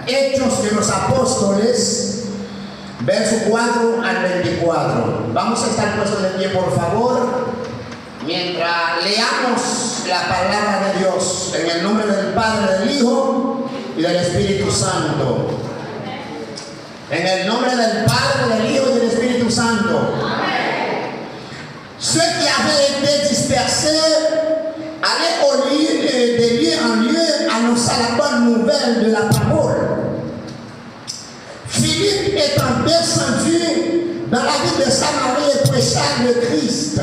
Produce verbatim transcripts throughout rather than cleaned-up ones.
Hechos de los Apóstoles, verso cuatro al veinticuatro. Vamos a estar puestos de pie, por favor, mientras leamos la palabra de Dios, en el nombre del Padre, del Hijo y del Espíritu Santo. En el nombre del Padre, del Hijo y del Espíritu Santo. Ceux qui avaient été dispersés allaient au lieu, de lieu en lieu annoncer la bonne nouvelle de la parole. Philippe étant descendu dans la ville de Samarie et prêcha le Christ.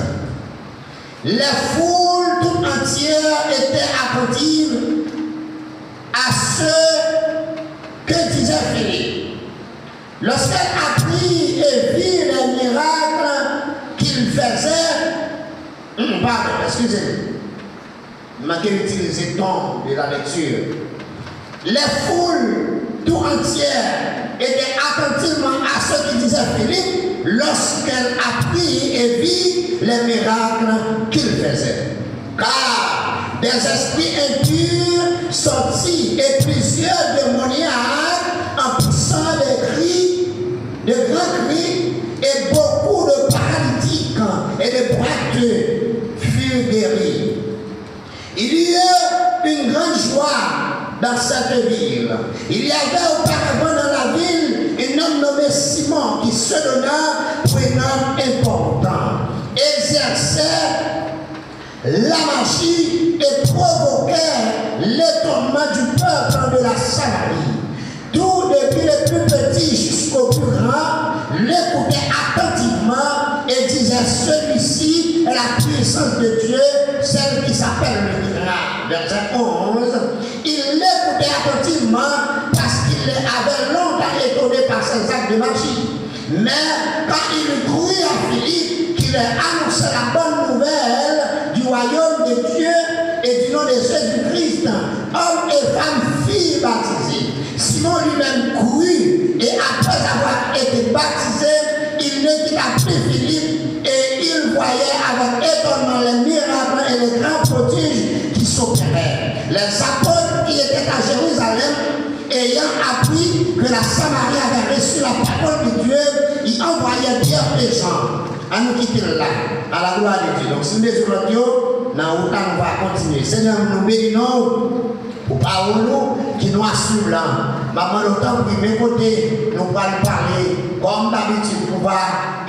Les foules tout entières étaient attentives à ce que disait Philippe. Lorsqu'elle apprit et vit les miracles qu'il faisait, hmm, pardon, excusez-moi, manqué utiliser ton de la lecture. Les foules tout entières étaient attentivement à ce que disait Philippe lorsqu'elle apprit et vit les miracles qu'il faisait. Car des esprits impurs sortirent et plusieurs démoniaques, en poussant des cris, de grands cris, et beaucoup de paralytiques et de boiteux furent guéris. Il y eut une grande joie dans cette ville. Il y avait auparavant dans la ville un homme nommé Simon qui se donna pour un homme important, exerçait la magie et provoquait l'étonnement du peuple de la Samarie. Tout, depuis le plus petit jusqu'au plus grand, l'écoutaient attentivement et disaient, celui-ci est la puissance de Dieu, celle qui s'appelle le miracle. Verset onze. Ils l'écoutaient attentivement parce qu'ils avaient longtemps étonné par ses actes de magie. Mais quand il crut à Philippe, qui leur annonçait la bonne nouvelle du royaume de Dieu et du nom de Jésus-Christ, hommes et femmes furent baptisés. Simon lui-même crut, et après avoir été baptisé, il ne quitta plus Philippe, et il voyait avec étonnement les miracles et les grands prodiges qui s'opéraient. Les apôtres qui étaient à Jérusalem, ayant appris que la Samarie avait reçu la parole de Dieu, y envoyèrent dire aux gens. Ann nou kite l la. À la gloire de Dieu. Donk, si n bezwen lòt yo, nan wout la, nou va kontinye. Senyè, nou beni non w pou pawòl ou ki nou ap swiv la. M ap mande w, tanpri, men kote nou pral pale, kòm dabitid, pou w va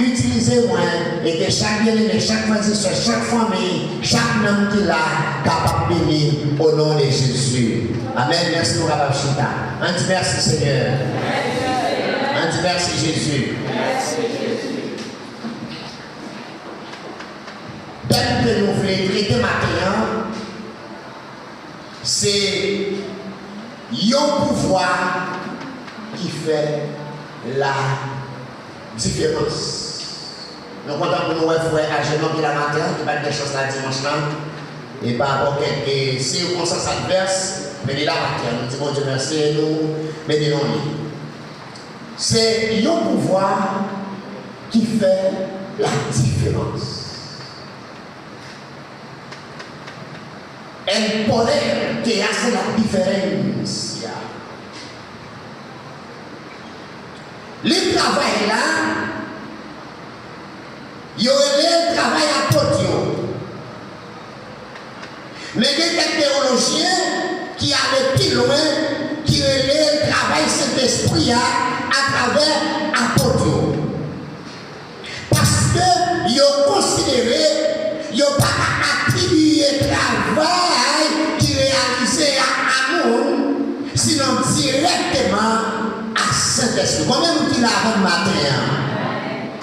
itilize mwen, e ke chak byeneme, chak frè e sè, chak fanmi, chak nanm ki la kapab beni, o non de Jezi. Amèn. Mèsi, nou kapab chita. Ann di mèsi, Senyè. Ann di mèsi, Jezi. Tèm ke nou vle trete maten an, se yon pouvwa ki fè la diferans. Nou kontan pou nou wè frè Agenon ki la maten an, ki pa t gen chans la dimanch lan. E pa rapò kèk, e, sikonstans advès, men li la maten an. Nou di Bondye mèsi e nou beni non li. Se yon pouvwa ki fè la diferans. El poder que hace la diferencia. Li travay la, yo rele l travay apot yo. Men gen kèk teyolojyen ki ale pi lwen, ki rele l travay Sentespri a atravè apot yo. Paske yo konsidere yo pa ka atribiye travay ki reyalize a, a moun, sinon dirèkteman a Sentespri. Konbyen moun ki la avè m maten an?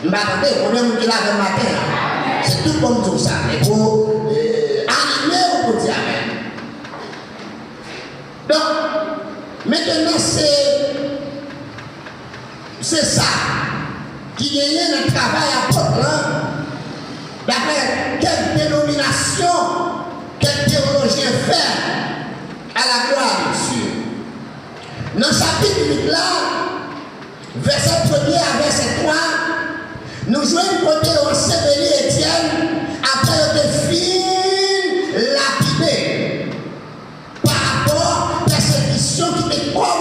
M pa tande, konbyen moun ki la avè m maten an? Se tout bon m di w sa. Men pou, eh, anime ou pou di amèn. Donk, mentenan se, se sa ki genyen nan travay apot lan, daprè kèk denominasyon, kèk teyolojyen fè, à la gloire de Dieu. Nan chapit uit la, vèsè premye a vèsè twa, nou jwenn kote yo anseveli Etyèn apre yo te fin lapide pa rapò pèsekisyon ki te kò-,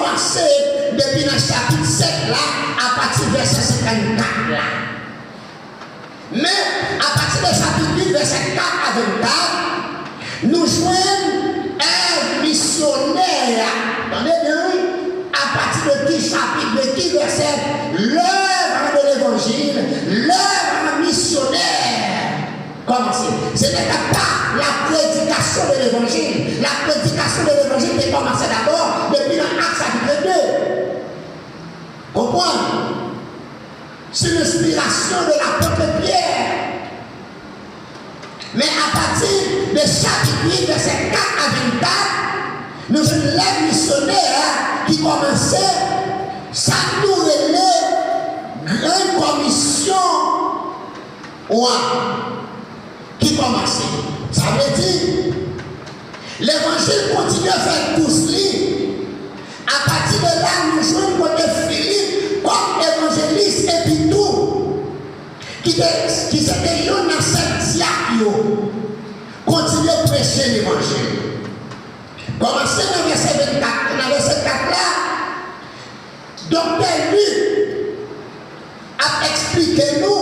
chapit sèt la, apati vèsè senkannkat la. Men, apati de chapit uit, vèsè kat a vennkat, nou jwenn èv misyonè a. Tande byen, wi. Apati de ki chapit, de ki vèsè, lèv de levanjil, lèv misyonè kòmanse. Ce n'était pas la prédication de l'évangile. La prédication de l'évangile te kòmanse dabò depi nan Ak chapit de. Konprann? Sou lenspirasyon de lapòt Pyè. Men apati de chapit uit, vèsè kat a vennkat, nou jwenn lèv misyonè a ki kòmanse sa nou rele Gran Kòmisyon an ki kòmanse. Sa vle di, levanjil kontinye fè kous li. Apati de la, nou jwenn kote Filip, kòm evanjelis epi tou, ki te, ki se te youn nan sèt dyak yo, kontinye preche levanjil. Kòmanse nan vèsè vennkat, nan vèsè kat la, Doktè Lik ap eksplike nou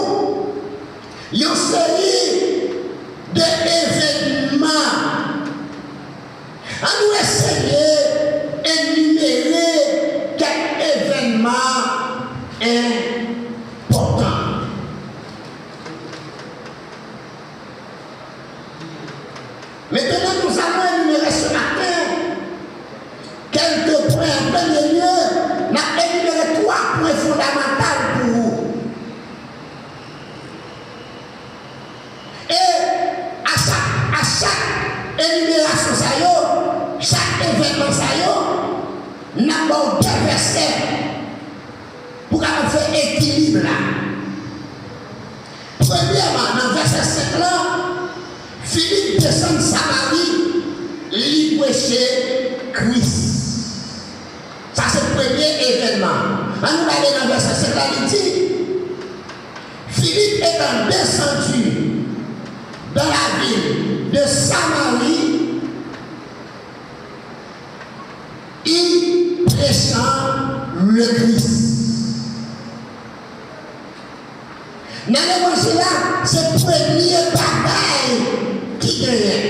yon seri de evènman. Ann nou eseye enimere kèk evènman enpòtan. Maintenant, nous allons énumérer ce matin quelques points. En premier lieu, n ap enimere twa pwen fondamantal pou ou. E a chak, a chak enimerasyon sa yo, chak evènman sa yo, n ap ba w de vèsè pou w kapab fè ekilib la. Premyèman, nan vèsè senk lan, Filip desann Samari, li preche Kris. Sa se premye evènman. Ann nou gade nan vèsè senk la, li di, Philippe étant descendu dans la ville de Samarie, y prêchant le Christ. Nan levanjil la, se premye bagay ki genyen.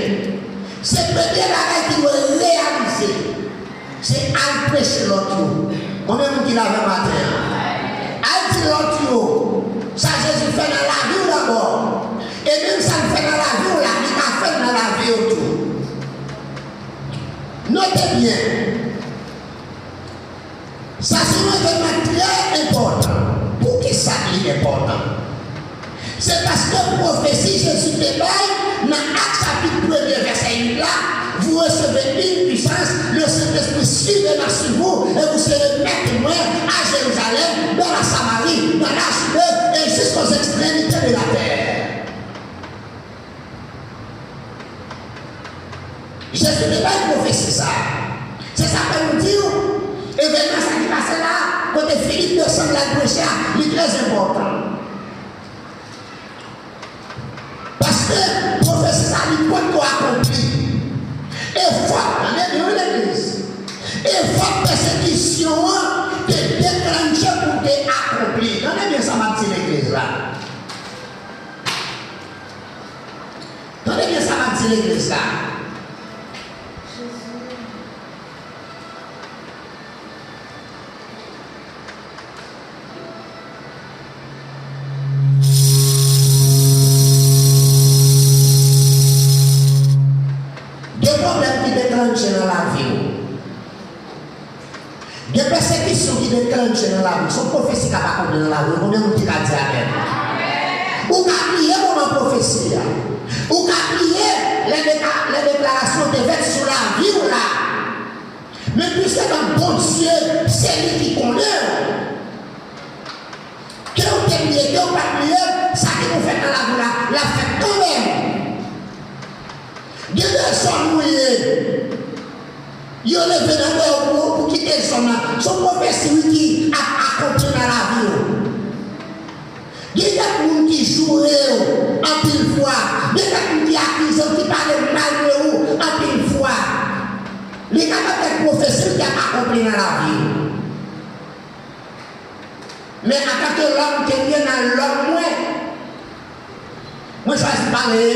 Se premye bagay ki dwe reyalize. Se al preche lòt yo. Konbyen moun ki la avè m maten an? Al di lòt yo sa Jezi fè nan lavi w dabò. E menm sa l fè nan lavi w la, li ka fè l nan lavi yo tou. Note byen. Sa se yon evènman trè enpòtan. Poukisa li enpòtan? Se paske pwofesi Jezi te bay nan Ak chapit premye vèsè uit la, vous recevrez une puissance, le Saint-Esprit surviendra sur vous, et vous serez mes témoins à Jérusalem, dans la Samarie, dans la Judée, et jusqu'aux extrémités de la terre. Jezi te bay pwofesi sa a. Se sa k fè nou di w, evènman sa ki pase la a, kote Filip desann l al preche a, li trè enpòtan. Paske pwofesi sa a, li potko akonpli. E fòk, tande byen wi legliz, e fòk pèsekisyon an te deklanche pou l te akonpli. Tande byen sa m ap di legliz la. Tande byen sa m ap di legliz la. De pwoblèm ki deklanche nan lavi w. Gen pèsekisyon ki deklanche nan lavi w. Se yon pwofesi k ap akonpli nan lavi w. Konbyen moun ki ka di amèn? Ou ka bliye moman pwofesi a. Ou ka bliye lè deka-, lè deklarasyon te fèt sou lavi w la. Men piske nan Bondye, se li ki konnen. Ke w te bliye, ke w pa t bliye, sa ki pou fèt nan lavi w la, l ap fèt kanmenm. Gen de zòn ou ye, yo leve nan dèyè w pou, pou kite zòn nan. Se yon pwofesi, wi, ki ap akonpli nan lavi w. Gen kèk moun ki joure w anpil fwa. Gen kèk moun ki akize w, ki pale mal de ou anpil fwa. Li kapab fè pwofesi ki ap akonpli nan lavi w. Men antanke lòm ke m ye nan lòm mwen, mwen chwazi pale.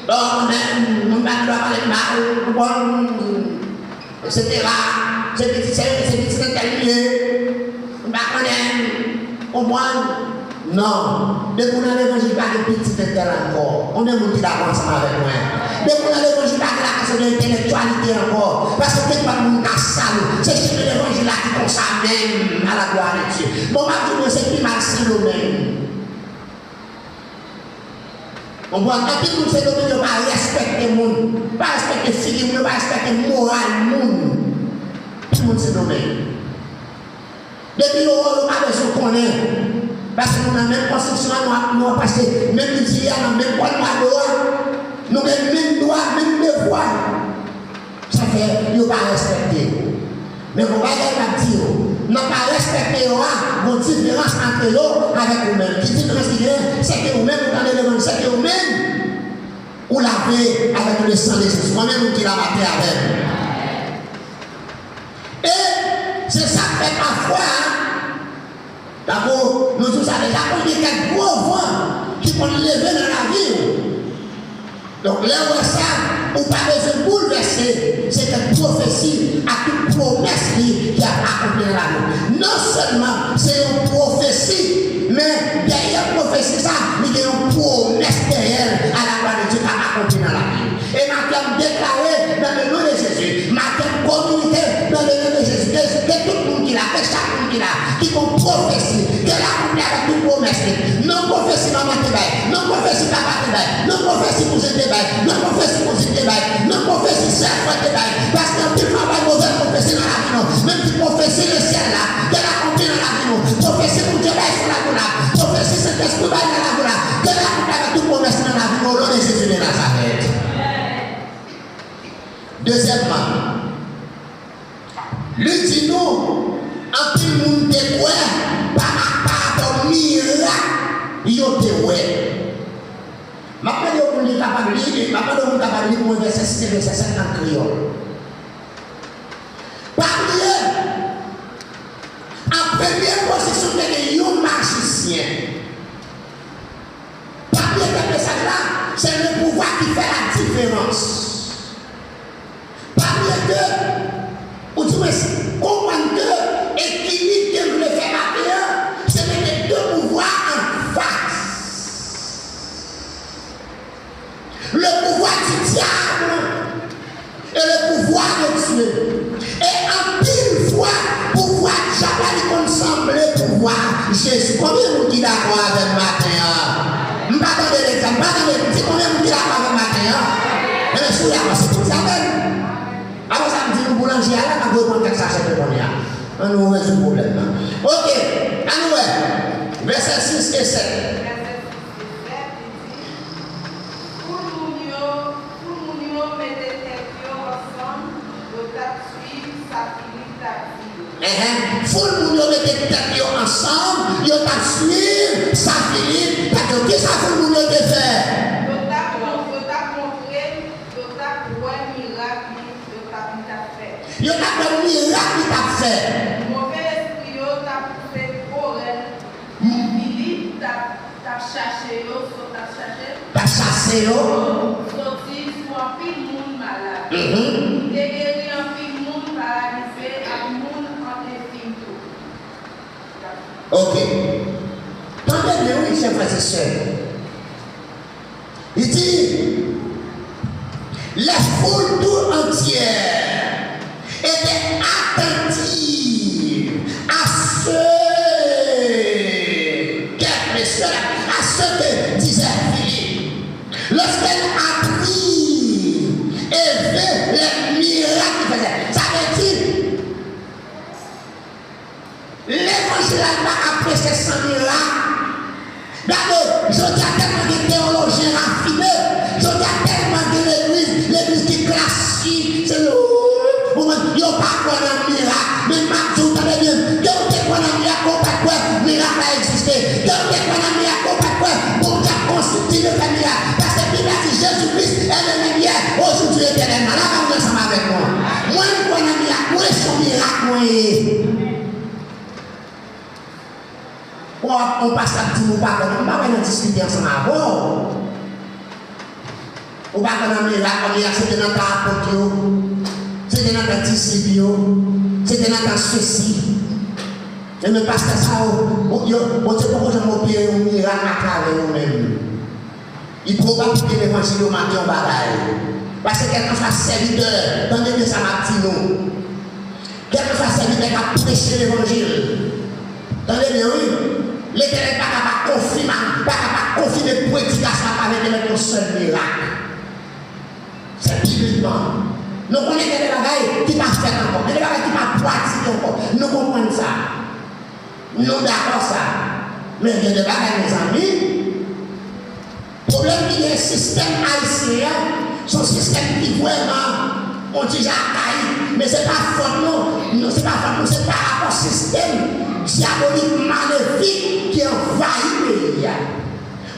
Bon, mwen menm, mwen pa gen dwa pale mal, ou konprann? Etsetera. Se pitit, se, se pitit entèl li ye. Mwen pa konnen, konprann? Non. Depi w nan levanjil, pa gen pitit entèl ankò. Konbyen moun ki dakò ansanm avèk mwen? Depi w nan levanjil, pa gen lakasyon de entèlektyalite ankò. Paske kenpòt moun ka sal ou. Se chimen levanjil la ki konsa menm, à la gloire de Dieu. Bon, m ap di w, se pi mal Sendomeng. Konprann? Anpil moun Sendomeng yo pa respekte moun, pa respekte figi moun, yo pa respekte moral moun. Anpil moun Sendomeng. Depi yo wè w, yo pa bezwen konnen. Paske nou nan menm konstriksyon an, nou ap, nou ap pase menm lidye a, nan menm bò nwado a. Nou gen menm dwa, menm devwa. Sa fè yo pa respekte w. Men gon bagay m ap di w, nan pa respekte yo a, gon diferans ant yo avèk ou menm. Ki diferans ki genyen? Se ke ou menm ou tande levanjil, se ke ou menm ou lave avèk le sang de Jésus. Konbyen moun ki la maten avè m? E se sa k fè pafwa, tankou nou di w sa deja, konn gen kèk gwo van ki konn leve nan lavi w. Donk, lè w wè sa, ou pa bezwen boulvèse, se kèk pwofesi ak tout pwomès li ki ap akonpli nan lavi w. Non sèlman se yon pwofesi, men dèyè pwofesi sa, li gen yon pwomès dèyè l, à la gloire de Dieu, k ap akonpli nan lavi w. E maten an, m deklare, dans le nom de Jésus, maten an, komite, dans le nom de Jésus, ke, ke tout moun ki la, ke chak moun ki la, ki gon pwofesi, ke l akonpli avèk tout pwomès li. Non pwofesi manman te bay, non pwofesi papa te bay, non pwofesi kouzen te bay, non pwofesi kouzin te bay, non pwofesi sè frè te bay. Paske anpil fwa bay move pwofesi nan lavi nou. Menm ti pwofesi nan syèl la, ke l akonpli nan lavi nou. Pwofesi Bondye bay sou lavi w la, pwofesi Sentespri bay nan lavi w la, ke l akonpli avèk tout pwomès li nan lavi nou, au nom de Jésus de Nazareth. Dezyèmman, li di nou, anpil moun te kwè pa, pa rapò mirak yo te wè. M ap mande yon moun ki kapab li, m ap mande yon moun kapab li pou mwen vèsè sis e vèsè sèt an kreyòl. Pa bliye, an premye pozisyon te gen yon majisyen. Pa bliye ke mesaj la, se le pouvwa ki fè la diferans. Pa bliye ke, ou di mwen, konprann ke ekilib ke m vle fè maten an, se mete de pouvwa anfas. Le pouvoir du diable et le pouvoir de Dieu. E anpil fwa, pouvwa dyab la, li konn sanble pouvwa Jezi. Konbyen moun ki dakò avè m maten an? M pa tande legliz la, m pa tande. M di konbyen moun ki dakò avè m maten an? Enben, si w dakò, se pou w di amèn. Apre sa, m di nou boulanje a la, n ap reprann kèk sachè pou kounye a. Ann nou rezoud pwoblèm nan. Oke, ann nou wè. Vèsè sis e sèt. Vèsè sis e sèt, li di, Foul moun yo, foul moun yo mete tèt yo ansanm, yo t ap suiv sa Filip t ap di yo. Enhen. Foul moun yo mete tèt yo ansanm, yo t ap suiv sa Filip t ap di yo. Kisa foul moun yo te fè? Yo t ap mon-, yo t ap montre l, yo t ap wè mirak li, yo t ap, li t ap fè. Yo t ap wè mirak li t ap fè. Move lespri yo t ap pouse gwo rèl. Filip t ap, t ap chache yo, so-, t ap chache. T ap chase yo. Soti sou anpil moun malad. Mhm. Li te geri anpil moun paralize ak moun an enfim tou. Oke. Tande byen, wi, chè frè e sè. Li di, la foule tout entière était attentive à ce, kèt mesye la, à ce que disait Philippe. Lorsqu'elle apprit et vit les miracles qu'il faisait. Sa vle di, levanjil la pa ka preche san mirak. Gade, jodi a tèlman gen teyolojyen rafine, jodi a tèlman gen legliz, legliz ki klasik, se yo, ou konprann, yo pa kwè nan mirak. Men m ap di w, tande byen, ke w te kwè nan mirak, ke w pa t kwè mirak la egziste, ke w te kwè nan mirak, ke w pa t kwè Bondye ap kontinye fè mirak, paske Bib la di Jezi Kris est le même hier, aujourd'hui, éternellement. Lave men w ansanm avèk mwen. Mwen, m kwè nan mirak, mwen se yon mirak, mwen ye. Yon pastè ap di m ou pa kwè, m pa kwè nan diskite ansanm avè w. Ou pa kwè nan mirak, kòm mirak se te nan tan apot yo, se te nan tan disip yo, se te nan tan sesi. Ebyen pastè sa yo, yo, Bondye poko janm opere yon mirak atravè yo menm. Li pwobab ke levanjil yo manke yon bagay. Paske kèlkanswa sèvitè, tande byen sa m ap di nou. Kèlkanswa sèvitè k ap preche levanjil, tande byen wi, Letènèl pa ka pa konfime, pa ka pa konfime predikasyon atravè yon sèl mirak. Se biblikman. Nou konnen gen de bagay ki pa fèt ankò, gen de bagay ki pa pratike ankò. Nou konprann sa. Nou dakò sa. Men gen de bagay, mezanmi, pwoblèm ki gen sistèm ayisyen an, se yon sistèm ki vrèman yon ti jan akayik. Men se pa fòt nou, non, se pa fòt nou, se parapò sistèm dyabolik, malefik ki anvayi peyi a.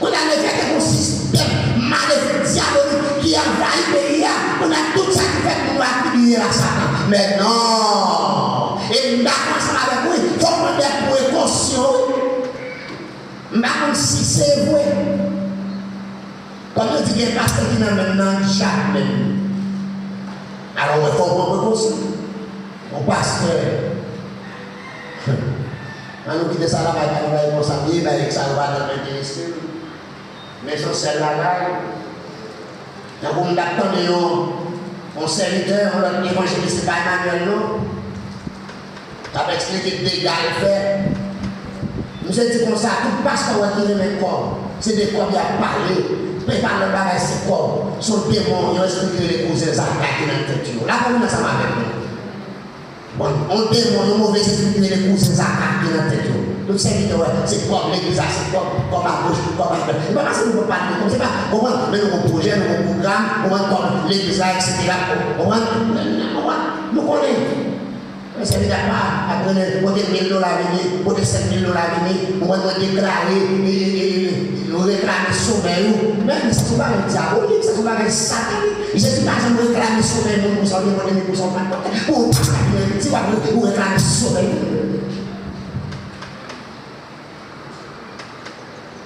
Kounye a, lefètke gen yon sistèm malefik, dyabolik ki anvayi peyi a, kounye a, tout sa ki fèt, moun yo atribiye l a Satan. Men non! E m dakò ansanm avèk ou, wi, fòk pran de prekosyon, wi. M pa konn si se vre. Kòm yo di gen pastè ki nan menm nan djab menm. Alò, w wè, fò w pran prekosyon. Yon pastè. An nou kite sa la, bay travay konsa, vye bay sa yo pa janm enterese m. Men se yon sèl bagay. Tankou m t ap tande yon, yon sèvitè, yon lòt evanjelis, se pa Emmanuel non. K ap eksplike dega l fè. Misye di konsa, tout pastè w wè ki renmen kòb, se de kòb y ap pale. Yo pa lòt bagay, se kòb. Se yon demon, yon espri ki rele kouzen Zaka ki nan tèt yo. Lapè vin ansanm avèk nou. Bon, yon demon, yon move espri ki rele kouzen Zaka ki nan tèt yo. Tout sèvitè w wè, se kòb legliz la, se kòb, kòb agoch, kòb adwat. E pa paske nou konn pale de kòb, se pa, konprann, men nou gon pwojè, nou gon pwogram, konprann, kòb legliz la, etsetera. Konprann? Konprann? Nou konnen. Men sèvitè pa ap rele, pote mil dola vini, pote senk mil dola vini, ou wè mwen deklare, e, e, e, e, nou reklame somèy ou. Men sa se yon bagay dyabolik, sa se yon bagay satanik. Jezi pa janm reklame somèy moun konsa, ou te pote mil pou sa ou pa t pote. Pou yon pastè ki rele piti, w ap re-, ou reklame somèy moun.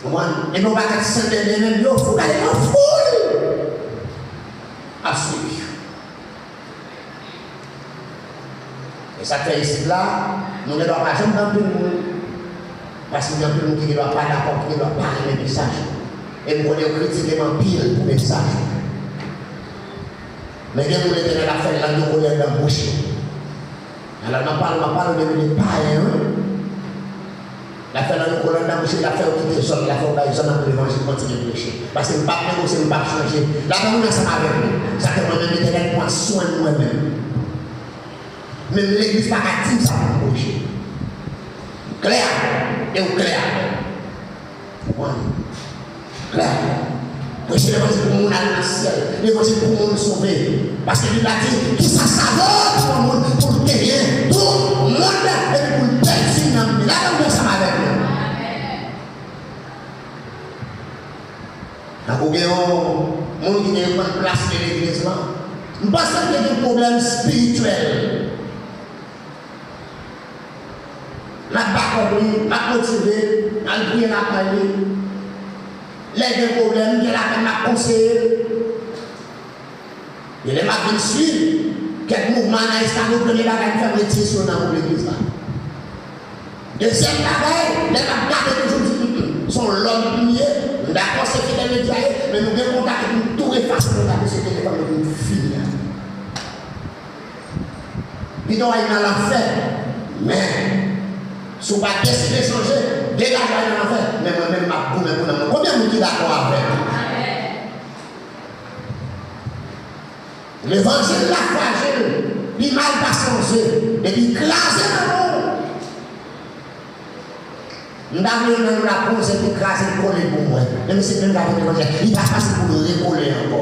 Konprann? Epi yon pakèt sendende menm, yo fou, gade yo foul ap swiv. E sa k fè isit la, nou gendwa pa janm gen anpil moun, paske gen anpil moun ki gendwa pa dakò, ki gendwa pa renmen mesaj yo. E m konnen yo kritike m anpil pou mesaj yo. Men gen moun Letènèl ap fè lang yo kolè anndan bouch yo. Alò, nan pale, nan pale, depi de payen, wi. L ap fè nan nou kolòn nan bouch, l ap fè yo kite zòn, l ap fè yo bay zòn nan pou levanjil kontinye preche. Paske m p ap negosye, m p ap chanje. L ap vin ansanm avèk nou. Sa fè mwen menm, Letènèl pran swen mwen menm. Menm legliz pa ka di m sa pou m preche. Klè, e ou klè avè m. Konprann? Klè. Preche levanjil pou moun al nan syèl. Levanjil pou moun sove. Paske Bib la di, kisa sa vo pou yon moun pou l genyen tout mond epi pou l pèdi nanm li? Lage men w ansanm avèk mwen. Tankou gen yon moun ki te pran plas li legliz lan. M panse l te gen pwoblèm espirityèl. M ap bakòp li, m ap motive l, m al priye lakay li. Lè l gen pwoblèm, m gen lakay m, m ap konseye l. Gen lè m ap vin swiv kèk mouvman nan Estado, premye bagay m fè, m retire sou yo nan gwoup legliz la. Dezyèm bagay, lè m ap gade toujou, m di, "Mm, mm, se yon lòm m ye, m dakò se fidèl legliz la ye, men nou gen kontak epi m tou efase kontak yo sou telefòn nou pou m fini avè l." Pito w al nan lanfè, men si w pa deside chanje, degaje w al nan lanfè, men mwen menm m ap goumen pou nanm mwen. Konbyen moun ki dakò avè m? Levanjil la frajil, li mal pase yon ze, epi kraze nan men w. M ta vle youn nan nou la pran yon ze epi kraze l kole pou mwen. Menm si menm la vin levanjil, li pa fasil pou l rekole ankò.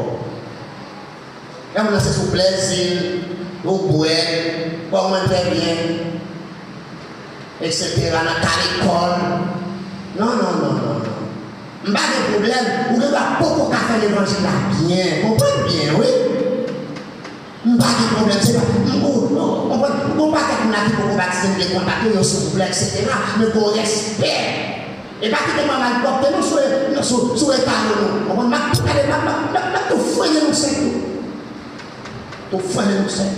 Lè moun nan se sou plèzi l, ou bwè l, kòmanntè byen, etsetera, nan kale kò l. Non, non, non, non, non. M pa gen pwoblèm, ou gendwa poko ka fè levanjil la byen. Konprann byen, wi. M pa gen pwoblèm, se pa, m, ou, ou, konprann, gon pakèt moun la ki poko batize, m gen kontak yo, yo sou gwoup la, etsetera. Men gon respè. E pa kite mwen malpwòpte non sou, sou, sou eta nou, non. Konprann? M ap tou gade, m ap, m ap, m ap, m ap tou frennen nou sèk tou. Tou frennen nou sèk.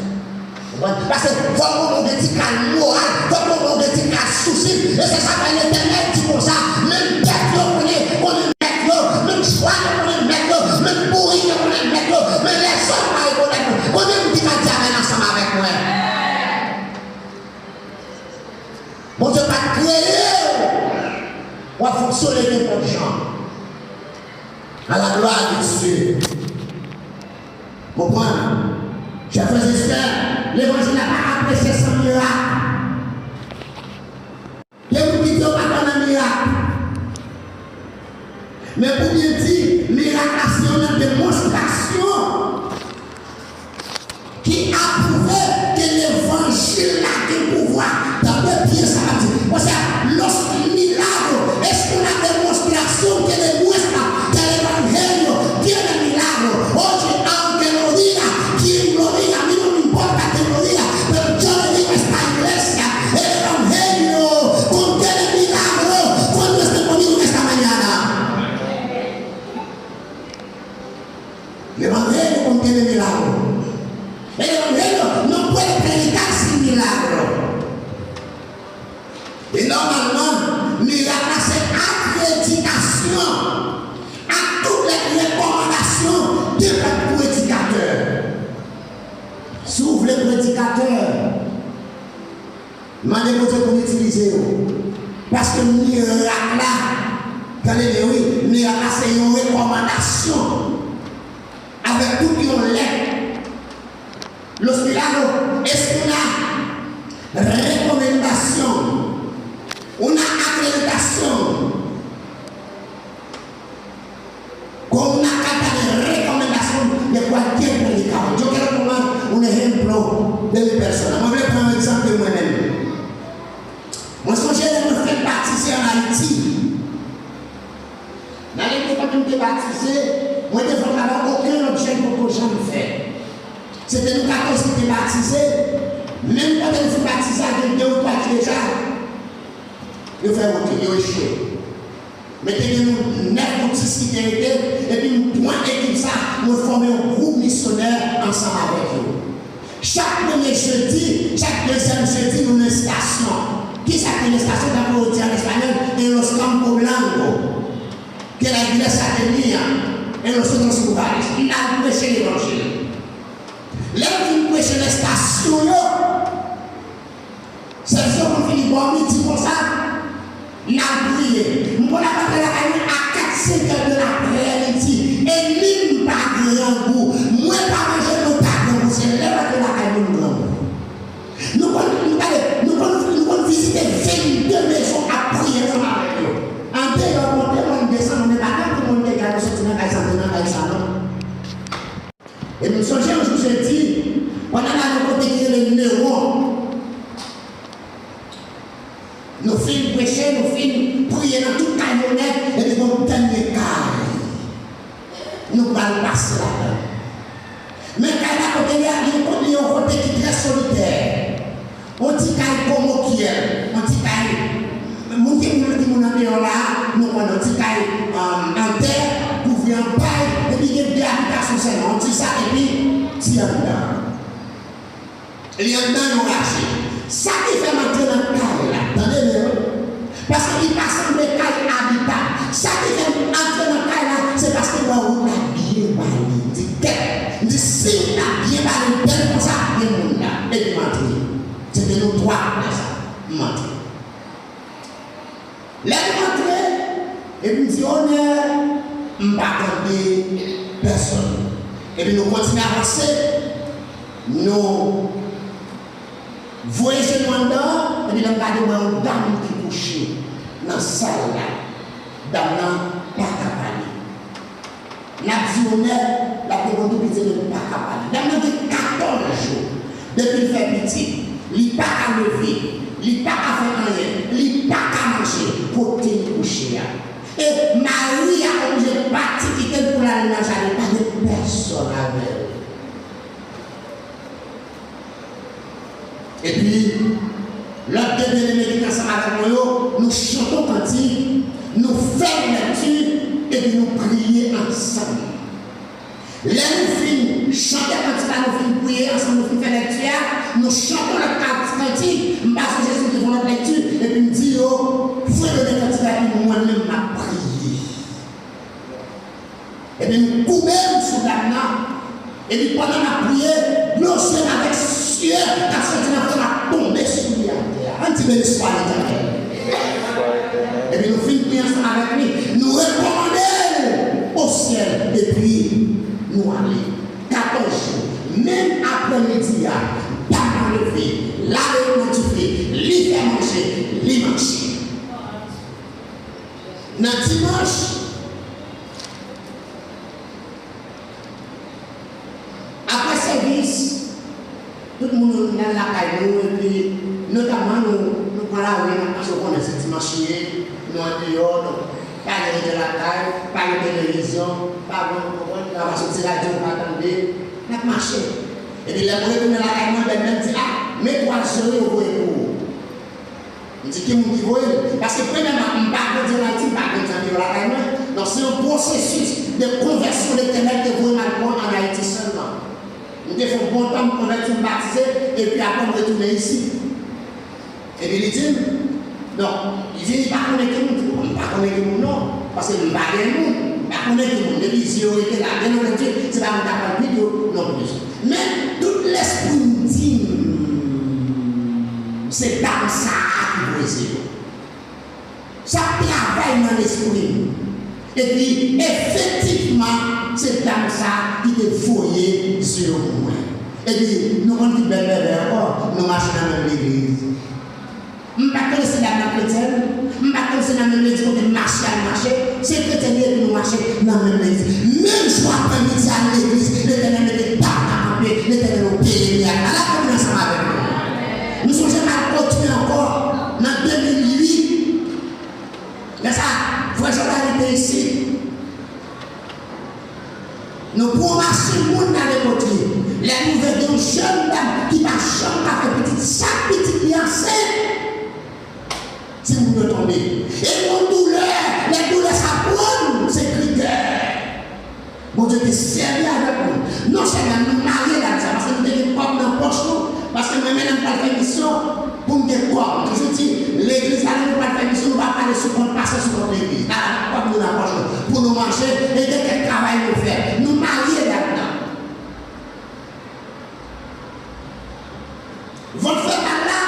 Konprann? Paske fòk ou gen ti kal moral, fòk ou gen ti kal sousi. E se sa fè Letènèl di konsa, menm bèt yo konnen, konnen mèt yo, menm chwal yo konnen mèt yo, menm bourik yo konnen mèt yo, men lèzòm pa rekonèt nou. Konbyen moun ki ka di amèn ansanm avèk mwen? Bondye pa t kreye w pou w ap fonksyone nenpòt jan. A la glwa de Dye. Konprann? Chè frè e sè, levanjil la pa ka preche san mirak. Gen moun ki di yo pa kwè nan mirak. Men pou byen di, mirak la se yon demonstrasyon ki apwouve ke levanjil la gen pouvwa. Tande byen sa m ap di. Monchè, los milagro es una demostración que demuestra que el evangelio tiene milagro. Oye, aunque lo diga, quien lo diga, a mí no me importa quién lo diga, pero yo le digo a esta iglesia, el evangelio contiene milagro. ¿Cuántos están conmigo en esta mañana? El evangelio contiene milagro. El evangelio no puede predicar sin milagro. E nòmalman, mirak la se akredikasyon ak tout lèt rekòmandasyon de lòt predikatè. Si w vle predikatè, mande Bondye pou l itilize w. Paske mirak la, tande byen wi, mirak la se yon rekòmandasyon avèk tout yon lèt. Los milagros es una recomendación, una acreditación, con una carta de recomendación de cualquier predicador. Yo quiero tomar un ejemplo de mi persona. Mwen vle pran yon egzanp de mwen menm. Mwen sonje lè mwen fèk batize ann Ayiti. Nan legliz kote m te batize, mwen te fè yon travay okenn lòt jèn poko janm fè. Se te nou katòz ki te batize, menm kote nou fin batize a, gen de ou twa ki deja, yo fè wout yo, yo echwe. Men te gen nou nèf ou dis ki te rete, epi m pran ekip sa, mwen fòme yon gwoup misyonè ansanm avèk yo. Chak premye jedi, chak dezyèm jedi, nou nan estasyon. Kisa ki nan estasyon? Tankou yo di an espanyòl, en los Campos Blancos, que la iglesia tenía en los otros lugares. N al preche levanjil. Lè m fin preche nan estasyon yo, sèvis yo konn fini bò midi konsa, n al priye. M konn ap rantre lakay mwen a kat, senk è de laprèmidi. E ni m pa grangou. Mwen pa manje, mwen pa grangou. Se lè m rantre lakay mwen, m grangou. Nou konn, nou gade, nou konn, nou konn vizite vennde mezon ap priye ansanm avèk yo. Andeyò, monte, mwen desann, men pa tankou moun te gade soti nan kay sa, nan kay sa, non. Epi m sonje yon jou jedi, pandan n al yon kote ki rele Newon, nou fin preche, nou fin priye nan tout kay yo nèt, epi gon dènye kay nou pral pase ladan. Men kay la kote li a, li yon kote, li yon kote ki trè solitè. Yon ti kay komokyèl, yon ti kay, moun ki moun, ki moun andeyò la, nou konnen, yon ti kay, um, an tè, kouvri an pay, epi gen de abitasyon sèlman, yon ti sa, epi ti anndan. Li anndan yon raje. Sa ki fè m antre nan kay la, tande byen wi. Paske li pa sanble kay abitab. Sa ki fè m antre nan kay la, se paske m wè wout la byen bale. M di, kèt, m di, si wout la byen bale, bèl konsa, gen moun la. Epi m antre. Se te nou twa lè sa. M antre. Lè nou antre, epi m di, onè, m pa tande pèsonn. Epi nou kontinye avanse, nou voye je nou anndan, epi lè m gade, m wè yon dam ki kouche nan sal la. Dam nan pa ka pale. N ap di onè, l ap reponn tou piti, men li pa ka pale. Dam nan gen katòz jou depi l fè pitit, li pa ka leve, li pa ka fè anyen, li pa ka mache kote l kouche a. E mari a oblije pati kite l pou l al nan jaden, pa gen pèsonn avè l. Epi, lòt de byeneme ki te ansanm avèk mwen yo, nou chante yon kantik, Nou fè yon lekti epi nou priye ansanm. Lè nou fin chante kantik la, nou fin priye ansanm, nou fin fè lekti a, nou chante yon lòt kantik, kantik, m pa sonje si nou te fè yon lòt lekti, epi m di yo, fredone kantik la, epi mwen menm m ap priye. Epi m koube m sou dam nan. Epi pandan m ap priye, dlo zye m avèk syè k ap soti nan front ap tonbe sou li atè a. Ann di, "Beni swa Letènèl." Epi nou fin priye ansanm avèk li. Nou rekòmande l o syèl. Epi nou ale. Katòz jou. Menm aprèmidi a, dam nan leve, lave nan dife, li fè manje, li manje. Nan dimanch, apre sèvis, tout moun al lakay nou, epi notamman nou, nou pran lari, n ap mache, ou konnen se dimanch li ye, nou andeyò, donk, pa gen rete lakay, pa gen televizyon, pa gen, ou konprann, pa gen ti radyo, pa tande, n ap mache. Epi lè m retounen lakay mwen, bèlmè m di, "A, men twa zye yo voye pou ou." M di, "Ki moun ki voye l?" Paske premyèman, m pa grandi ann Ayiti, m pa grandi andeyò lakay mwen. Donk, se yon pwosesis de konvèsyon Letènèl te voye m al pran ann Ayiti sèlman. M te fè yon bon tan, m konvèti, m batize, epi apre m retounen isit. Epi li di m, donk, li di, "Li pa konnen ki moun." M di, "Bon, m pa konnen ki moun non, paske m pa gen moun, m pa konnen ki moun." Depi zye yo rete la, byen antandi, se pa moun k ap pran videyo non plis. Men, tout lespri m di m, se dam sa a ki voye zye yo. Sa ap travay nan lespri m. Epi, efektivman, se dam sa a ki te voye zye yo pou mwen. Epi, nou konn ki bèl bèbè ankò, nou mache nan menm legliz. M pa t konnen si dam nan kretyèn, m pa t konnen si nan menm legliz kote m mache al mache, se kretyèn li ye epi nou mache nan menm legliz. Menm jou aprèmidi a legliz, Letènèl mete dam nan kanpe, Letènèl opere mirak la. Ala konbyen ansanm avèk mwen. M sonje m al Otrè ankò, nan de mil uit. Lè sa, frè Jòdani te isit. Nou pran yon machin moun n ale Otrè. Lè nou rive, gen yon jèn dam ki pa janm ka fè pitit, chak pitit li ansent, timoun yo tonbe. E yon doulè, lè doulè sa pran nou, se kri dè. Bondye te sèvi avèk nou. Non sèlman nou marye dam sa, paske nou te gen kòb nan pòch nou, paske mwen menm lè m pral fè misyon, pou m gen kòb. M toujou di, legliz la, lè nou pral fè misyon, nou pa prale sou kont pastè, sou kont legliz. Ala kòb nou nan pòch nou, pou nou manje, e gen kèk travay nou fè. Nou marye ladan. Vant fè mal la,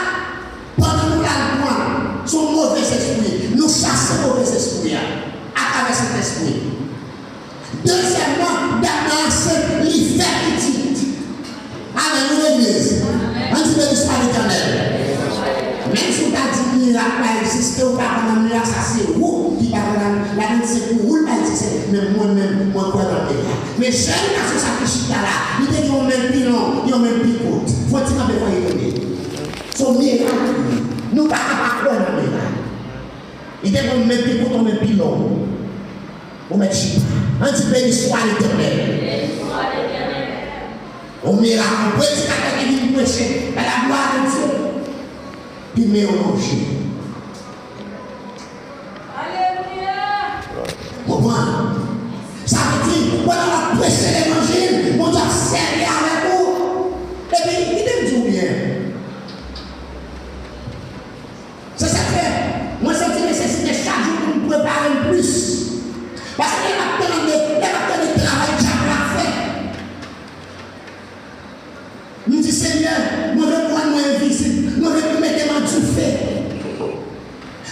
pandan nou pral pran l, se yon move espri. Nou chase move espri a atravè Sentespri. Dezyèmman, dam nan ansent, li fè pitit. Amèn, wi, legliz. Ann di, "Beni swa Letènèl." Menm si w ta di mirak pa egziste, ou pa kwè nan mirak, sa se ou ki pa kwè nan, ladan se pou ou l pa egziste. Men mwen menm, mwen kwè nan mirak. Men jèn gason sa ki chita la, li te gen yon men pi long, yon men pi kout. Fò ti kanpe, fò li rele. Se yon mirak li ye. Nou pa ka pa kwè nan mirak. Li te gen yon men pi kout, yon men pi long. Ou mèt chita. Ann di, "Beni swa Letènèl." Yon mirak, yon predikatè ki vin preche, bay laglwa a Dye. Pi men yo lonje. Alelouya! Konprann? Sa vle di, pandan w ap preche levanjil, Bondye ap sèvi avèk ou. Epi, kite m di w byen. Se sa k fè, mwen santi nesesite chak jou pou m prepare m plis. Paske lè m ap tande, lè m ap tande travay dyab la ap fè, m di, "Senyè, mwen vle pou w rann mwen envizib, mwen vle pou w mete m an dife."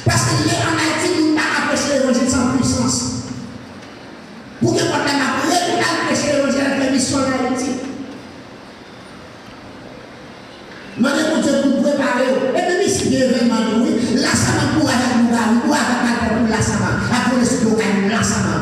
Paske lè ann Ayiti, moun pa ka preche levanjil san pwisans. Pou gen pwoblèm ap retounen al preche levanjil, al fè misyon ann Ayiti. Mande Bondye pou l prepare w. E menm isit gen evènman tou wi. Lasaman pou avèk lougawou, pou avèk malpwòpte, lasaman. Ap vole sou do kay moun, lasaman.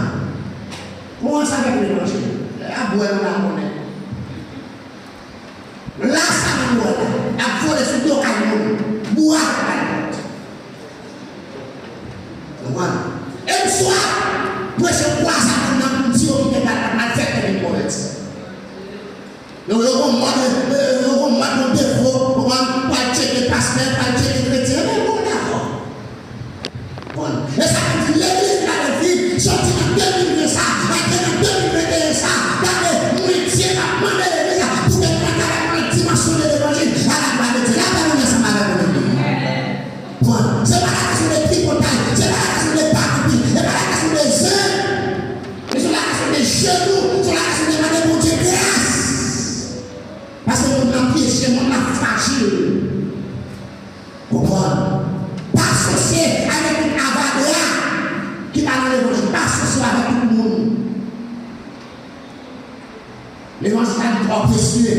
Levanjil la li twò presye.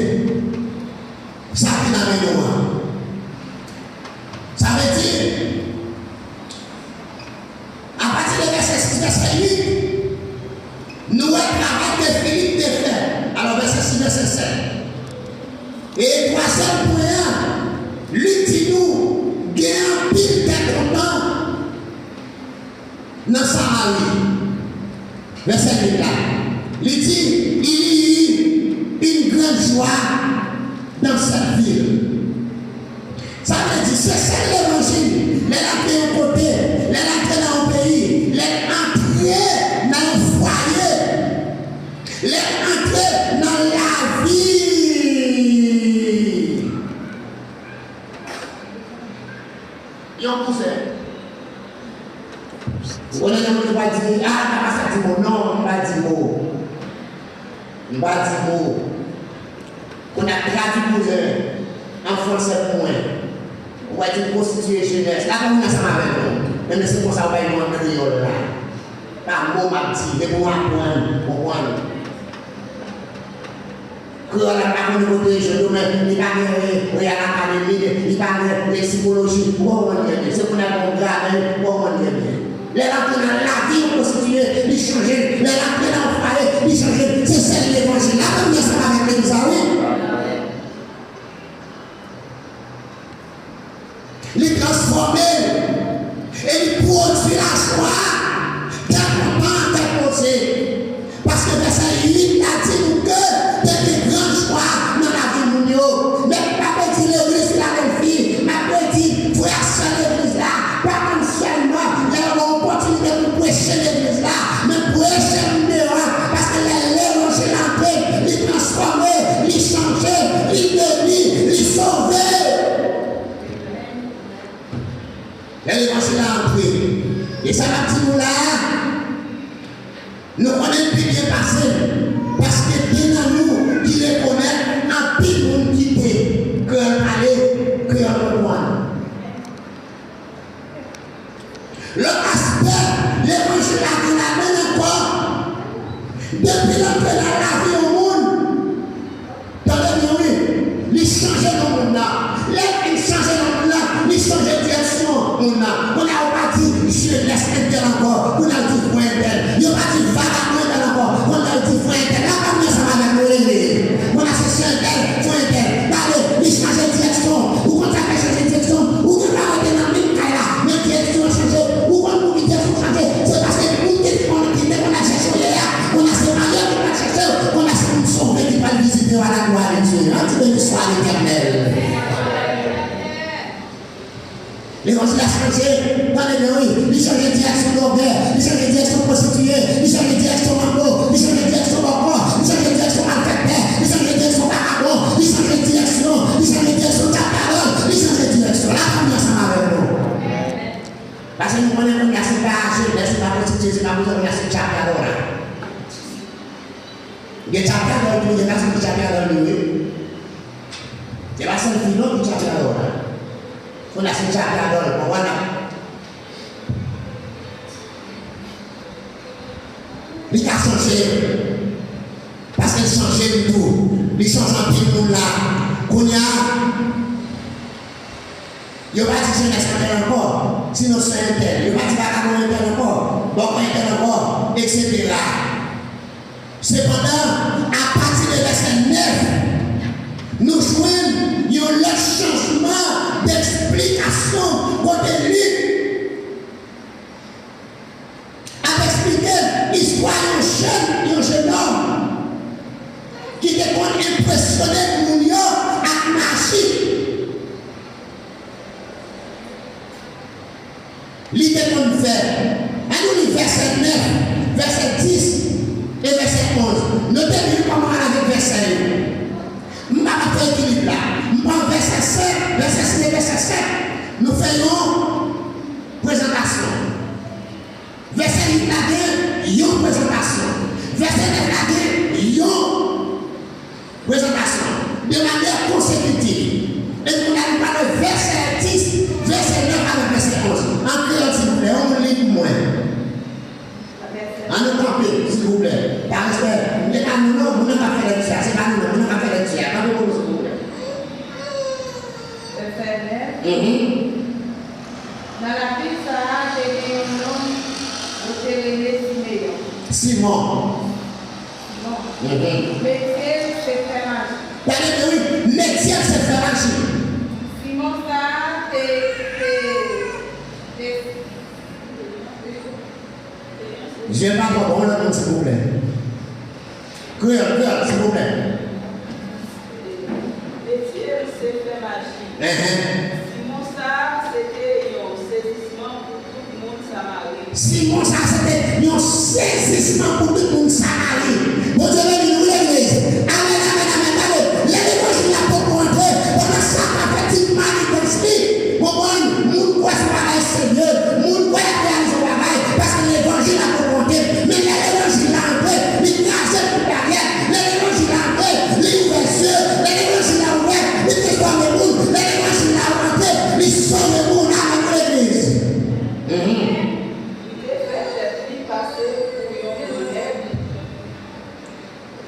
Sa ki nan men nou an. Sa vle di, apati de vèsè sis, vèsè uit, nou wè travay ke Filip te fè. Alò, vèsè sis, vèsè sèt. E twazyèm pwen an, li di nou, gen anpil kè kontan nan Samari. Vèsè uit la, li di, il y eut une grande joie dans cette ville. Sa vle di, se sèl levanjil, lè l antre yon kote, lè l antre nan yon peyi, lè l antre nan yon fwaye, lè l antre nan lavi. Yon kouzen. Ou konnen lè moun yo pa di, ah, ta pa sa di mo, non, m pa di mo. M pa di mo. Kounye a tradui kouzen an fransè pou mwen. Ou pa di konstitiye jenès. La, pa moun ansanm avèk nou. Men, men se konsa ou bay nou an kreyòl la. Pa mo m ap di, men pou nou aprann, konprann. Kreyòl la pa konn kote l jwenn yo, men li pa gen Royal Academy, li pa gen leksikoloji, ou konprann trè byen. Se pou nèg yon gramè, ou konprann trè byen. Lè l antre nan lavi yon konstitiye, li chanje. Lè l antre nan yon fwaye, li chanje. Se sèl levanjil la. Ban m di ansanm avèk legliz la, wi. Li transfòme l e li pwodui lajwa, kè kontan, kè poze. Paske vèsè uit la di nou ke te gen gran jwa nan lavi moun yo. Men m pa vle di legliz Filadelfi, m ap redi frè ak sè legliz la, pa tann sèlman lè yo ba w opòtinite pou preche legliz la, men preche andeyò a, paske lè levanjil antre, li transfòme, li chanje, li beni, li sove. Lè levanjil la antre, e sa m ap di nou la a, nou konnen l pi byen pase m, paske gen nan nou ki rekonèt anpil moun kite kreyòl pale, kreyòl konprann. Lòt aspè levanjil la gen ladan l ankò, depi l antre nan lavi yon moun, tande byen wi, li chanje non moun nan. Lè l fin chanje non moun nan, li chanje direksyon moun nan. Kounye a ou pa di jenès entèl ankò, kounye a ou di frè entèl. Yo pa di vagabon entèl ankò, kounye a yo di frè entèl. La pa mwen sa madanm yo rele. Kounye a se sè entèl, frè entèl. Gade, li chanje direksyon. Ou konn sa k fè chanje direksyon? Ou gen dwa rete nan menm kay la, men direksyon an chanje. Ou konn pou ki direksyon chanje? Se paske moun ki te konn, ki te konn al chèche w yè a, kounye a se malè ki pral chèche w, kounye a se moun sove ki pral vizite w à la gloire de Dieu. An ti beni swa Letènèl. Levanjil la chanje, tande byen wi, li chanje direksyon dògè, li chanje direksyon pwostitiye, li chanje direksyon manbo, li chanje direksyon bòkò, li chanje direksyon malfèktè, li chanje direksyon vakabon, li chanje direksyon, li chanje direksyon tchapyadòl, li chanje direksyon. La fanmi ansanm avèk nou. Paske nou konnen kounye a se pa jenès, se pa pwostitiye, se pa kounye a se tchapyadòl la. Gen tchapyadòl tou, gen gason ki tchapyadòl li wi. Se pa sèl fi non ki tchapyadòl la. Kounye a se tchapyadòl, konprann? Li ka chanje. Paske l chanje m tou. Li chanje anpil moun la. Kounye a, yo pa di jenès entèl ankò, sinon sè entèl. Yo pa di vagabon entèl ankò, bòkò entèl ankò, etsetera. Sepandan, apati de vèsè nèf, nou jwenn yon lòt chanjman deksplikasyon kote Lik ap eksplike istwa yon jèn, yon jenòm ki te konn enpresyone moun yo ak maji. Li te konn fè. Ann nou li vèsè nèf, vèsè dis e vèsè onz. Note byen kòman ann avèk vèsè yo. M pa ka fè ekilib la. M pran vèsè sèt, vèsè sis e vèsè sèt. Nou fè yon prezantasyon. Vèsè uit la gen yon prezantasyon. Vèsè nèf la gen yon prezantasyon de manyè konsekitiv. E kounye a nou pral wè vèsè dis, vèsè nèf avèk vèsè onz. An kreyòl, silvouplè, yon moun li pou mwen. Ann nou kanpe, silvouplè. Pa respè, m te ka nou non, moun nan k ap fè lèt sa, se pa Nan lavil sa a, te gen yon nonm, yo te rele Simeyon. Simon. Simon. Mhm. Metye l se fè maji. Gade byen, wi. Metye l se fè maji. Simon sa a te, te, te, Zye pa twò bon, yon lòt moun, silvouplè. Kreyòl, kreyòl, silvouplè. Metye l se fè maji. Enhen. Simon sa a se te yon sezisman pou tout moun Samari. Simon sa a se te yon sezisman pou tout moun Samari. Bondye beni nou, wi, legliz. Amèn, amèn, amèn. Tande, lè levanjil la poko antre, pandan sa ap fè ti manigans li, konprann, moun kwè se yon bagay serye, moun kwè y ap reyalize yon bagay, paske levanjil la poko antre. Men lè levanjil la antre, li kraze tout baryè. Lè levanjil la antre, li ouvè zye. Lè levanjil la ouvè, li transfòme moun. Lè levanjil la antre, li sove moun. Amèn, legliz. Mhm. Li te fè tèt li pase pou yon gran nèg.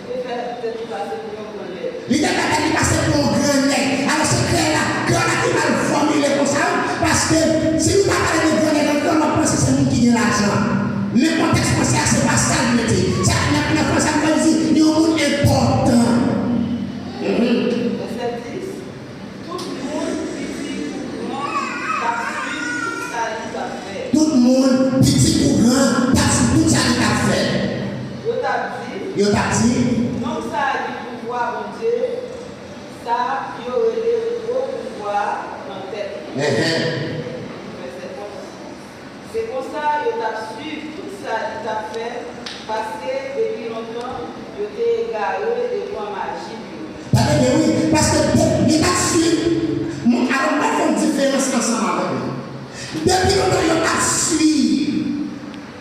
Li te fè tèt li pase pou yon gran nèg. Li te fè tèt li pase pou yon gran nèg. Alò, se kreyòl la, kreyòl la ki mal fòmile konsa, wi, paske si nou ta pale de gran nèg ankò, nou ap panse se moun ki gen lajan. Men kontèks fransè a, se pa sa l vle di. Sa, nan, nan fransè, nou ka di yon moun enpòtan. Mhm. Vèsè dis. Tout moun, piti kou gran, t ap swiv tout sa li t ap fè. Tout moun, piti kou gran, t ap swiv tout sa li t ap fè. Yo t ap di, Yo t ap di, nonm sa a gen pouvwa Bondye, sa yo rele gwo pouvwa nan tèt li. Enhen. Vèsè onz. Se konsa yo t ap swiv tout sa li t ap fè, paske depi lontan, yo te egare devan maji l yo. Tande byen, wi, paske de-, yo t ap swiv, m-, alò, m pral fè yon diferans ansanm avèk nou. Depi lontan, yo t ap swiv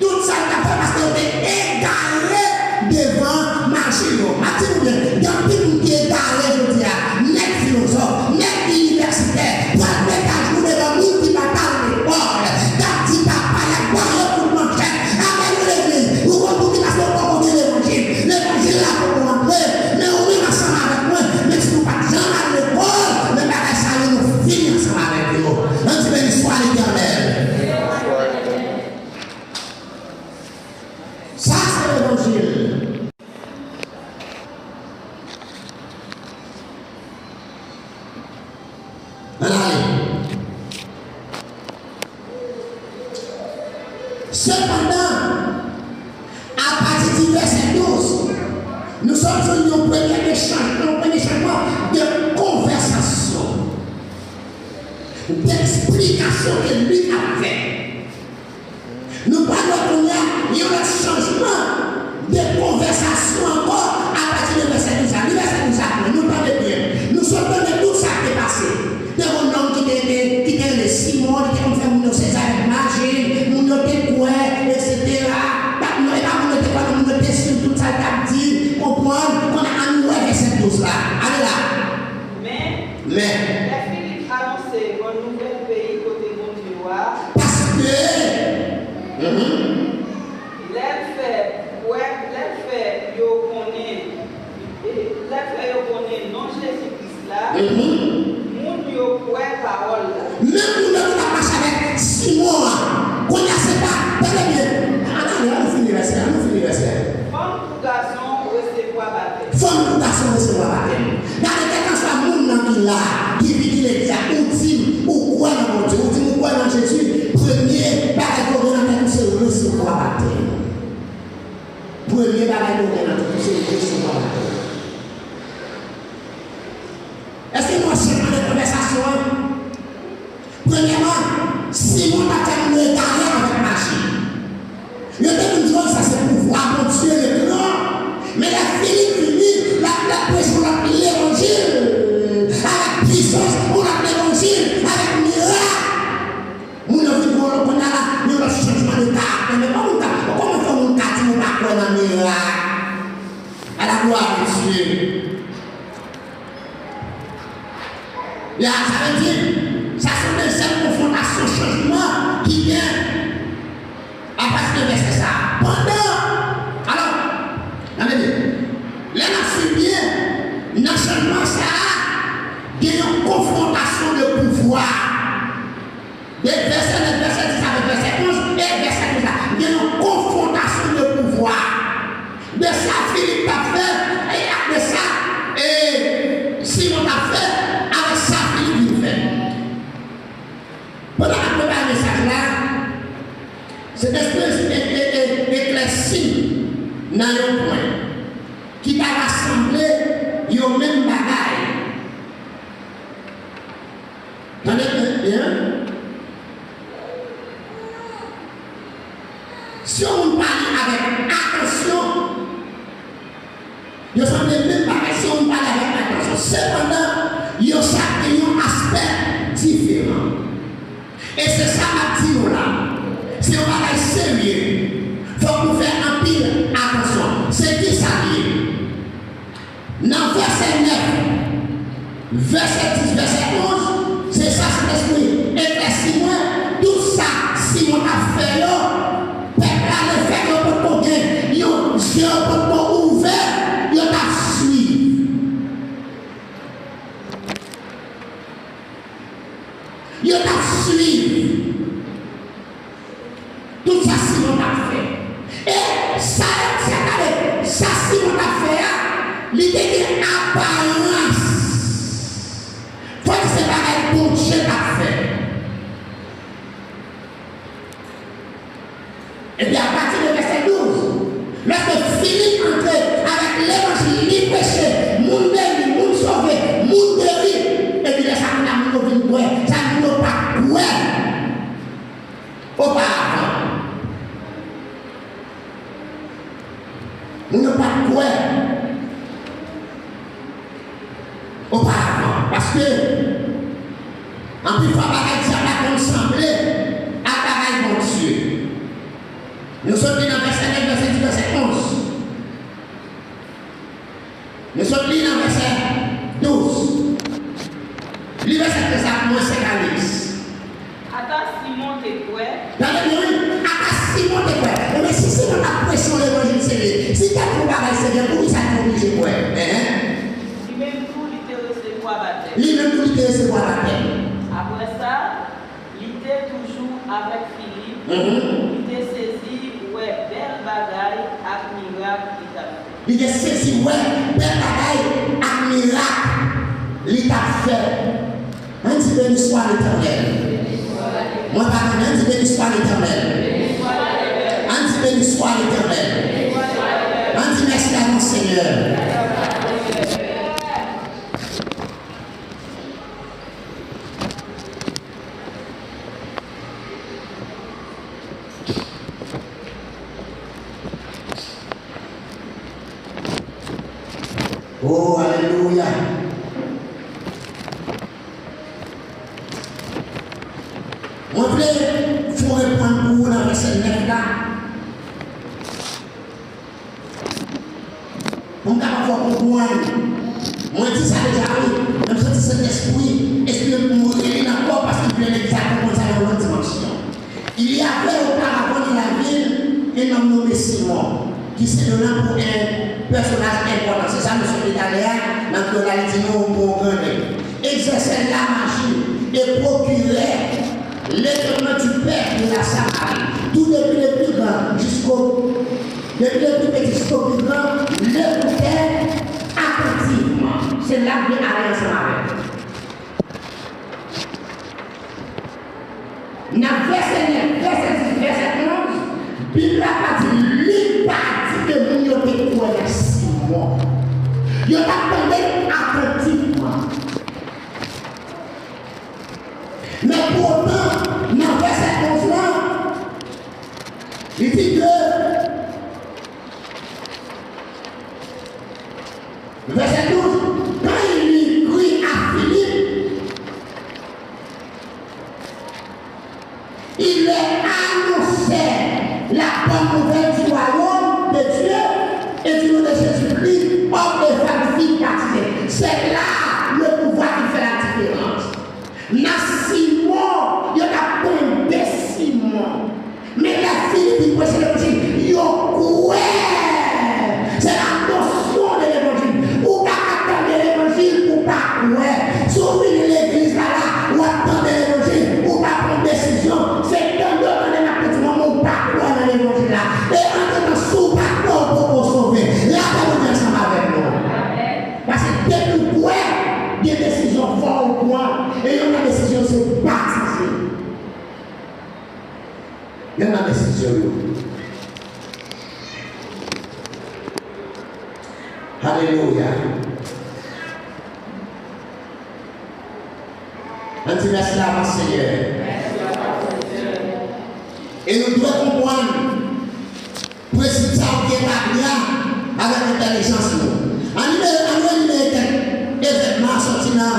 tout sa l t ap fè, paske yo te egare devan maji l yo. M ap di nou byen, gen anpil moun ki egare jodi a, nèg filozòf, nèg inivèsitè, pral met ajou devan moun ki pa t al lekòl, k ap di papa y ap ba yo kout manchèt. Amèn, legliz. Ou konn poukisa? Paske ou poko gen levanjil. Levanjil la poko antre. Men ou menm ansanm avèk mwen, menm si nou pa t janm al lekòl, men bagay sa yo nou fini ansanm avèk yo. Ann di, beni swa Letènèl. Sa se levanjil. Ann ale. Sepandan, apati di vèsè douz, nou sot jwenn yon premye echanj, yon premye chanjman de konvèsasyon, de eksplikasyon ke li ap fè. Nou pral wè kounye a yon lòt chanjman de konvèsasyon ankò apati de vèsè douz la. Li vèsè douz la, nou tande byen. Nou sot tande tout sa k te pase. Te gen yon nonm ki te, te, ki te rele Simon, li te konn fè moun yo sezi avèk maji l, moun yo te kwè, etsetera. Pa, non, e pa moun yo te kwè, non, moun yo te swiv tout sa l t ap di, konprann. Kounye a, ann wè vèsè douz la. Ale la. Men, Men. Lè Filip anonse bòn nouvèl peyi kote Bondye yo a, Paske, mhm. Lè l fè kwè, lè l fè yo konnen, lè l fè yo konnen non Jezi Kris la, mhm, moun yo kwè pawòl la. Menm moun nan ki t ap mache avèk Simon an, kounye a se pa, tande byen, ann ale, ann fini vèsè a, ann fini vèsè a. Fanm kou gason resevwa batèm. Fanm kou gason resevwa batèm. Gade, kèlkanswa moun nan ki la, ki vin ki legliz la, ou di m ou kwè nan Bondye, ou di m ou kwè nan Jezi, premye bagay ke w gen nan tèt ou se resevwa batèm. Premye bagay ke w gen nan tèt ou se resevwa batèm. Èske nou wè chanjman de konvèsasyon an? Premyèman, Simon t ap fè moun yo egare avèk maji. Yo te vin di, "Oh, sa se pouvwa Bondye, le gran." Men lè Filip vini, l ap, l ap preche yon lòt levanjil, avèk pwisans, yon lòt levanjil, avèk mirak. Moun yo vin gen yon lòt, kounye a la, yon lòt chanjman de karaktè. Men kòman moun ka, kòman fè moun ka di nou pa kwè nan mirak? A la glwa de Dye. Ya, sa vle di, sa se yon dezyèm konfwontasyon chanjman ki gen apati de vèsè sa a. Pandan, alò, tande byen, lè n ap swiv byen, nan chanjman sa De vèsè nèf, vèsè dis avèk vèsè onz, e vèsè douz la, gen yon konfwontasyon de pouvwa. De sa Filip t ap fè, e ak de sa, e, Simon t ap fè, avèk sa Filip vin fè. Pandan m ap prepare mesaj la, Sentespri e, e, e, eklèsi m nan yon pwen ki ta va sanble yon menm bagay. Tande byen. Si yon moun pale avèk atansyon, yo sanble menm bagay. Si yon moun pale avèk atansyon, sepandan, yo chak gen yon aspè diferan. E se sa m ap di nou la. Se yon bagay serye. Fòk nou fè anpil atansyon. Se ki sa l ye? Nan vèsè nèf, vèsè dis, vèsè onz, se sa Sentespri eklèsi mwen, tout sa Simon t ap fè yo, pèp la, lefètke yo potko gen yon je, yo potko ouvè, yo t ap swiv. Yo t ap swiv tout sa Simon t ap fè. E sa, sa, gade, sa Simon t ap fè a, li te gen aparans. Fò di se bagay Bondye t ap fè. Epi apati de vèsè douz, lòske Filip antre avèk levanjil, li preche, moun geri, moun sove, moun geri. Epi lè sa moun nan moun yo vin kwè, sa moun yo pa t kwè oparavan. Moun yo pa t kwè oparavan. Paske, anpil fwa, bagay dyab la konn sanble ak bagay Bondye. Nou sot li nan vèsè nèf, vèsè dis, vèsè onz. Nou sot li nan vèsè douz. Li vèsè trèz la pou mwen, Sent Aleks. Ata Simon te kwè. Tande byen, wi. Ata Simon te kwè. Ebyen, si Simon t ap preche yon levanjil serye, si te ap yon bagay serye, poukisa li te oblije kwè? Enhen. Li menm tou, li te resevwa batèm. Li menm tou, li te resevwa batèm. Apre sa, li te toujou avèk Filip, mhm, li te sezi wè bèl bagay ak mirak li t ap fè. Li te sezi wè bèl bagay ak mirak li t ap fè. Ann di, Béni soit l'Éternel. Mwen pa tande, ann di, Béni soit l'Éternel. Ann di, Béni soit l'Éternel. Ann di, Mèsi a non Senyè. Oh, alelouya. Mwen vle fè yon reprann pou ou nan vèsè nèf la. Pou m kapab fè w konprann. Mwen di sa deja, wi. Men m santi Sentespri, Espri m rele l ankò paske m vle legliz la konprann sa nan yon lòt dimansyon. Il y avait auparavant dans la ville un homme nommé Simon, qui se donna pour un personnage important. Se sa nou sot li talè a, nan kreyòl la, li di nou, yon bon grandèt. Exerçait la magie et procurait l'étonnement du peuple de la Samarie, tout depuis le plus grand jusqu'au, depuis le plus petit jusqu'au plus grand, l'écoutaient attentivement. Se la m vle ale ansanm avè w. Nan vèsè nèf, vèsè dis, vèsè onz, Bib la pa di, li pa di ke moun yo te kwè nan Simon. Yo t ap tande l atantivman. Men poutan, nan vèsè onz lan, li di ke, vèsè douz, quand il eut cru à Philippe, il leur annonçait la bonne nouvelle du royaume de Dieu et du nom de Jésus-Christ, homme et femme furent baptisés. C'est là le pouvoir qui fait la différence. Nan Simon, yo t ap tande Simon. Men lè Filip vin preche levanjil, yo kwè. Se la nosyon de levanjil. Ou pa ka tande levanjil pou w pa kwè. Si w vini legliz la la, w ap tande levanjil, ou pa pran desizyon. Menm nan desizyon yo. Alelouya. Ann di mèsi avans Senyè. E nou dwe konprann prensip sa yo ki etabli a avèk entèlijans nou. Ann li, ann nou elimine kèk evènman soti nan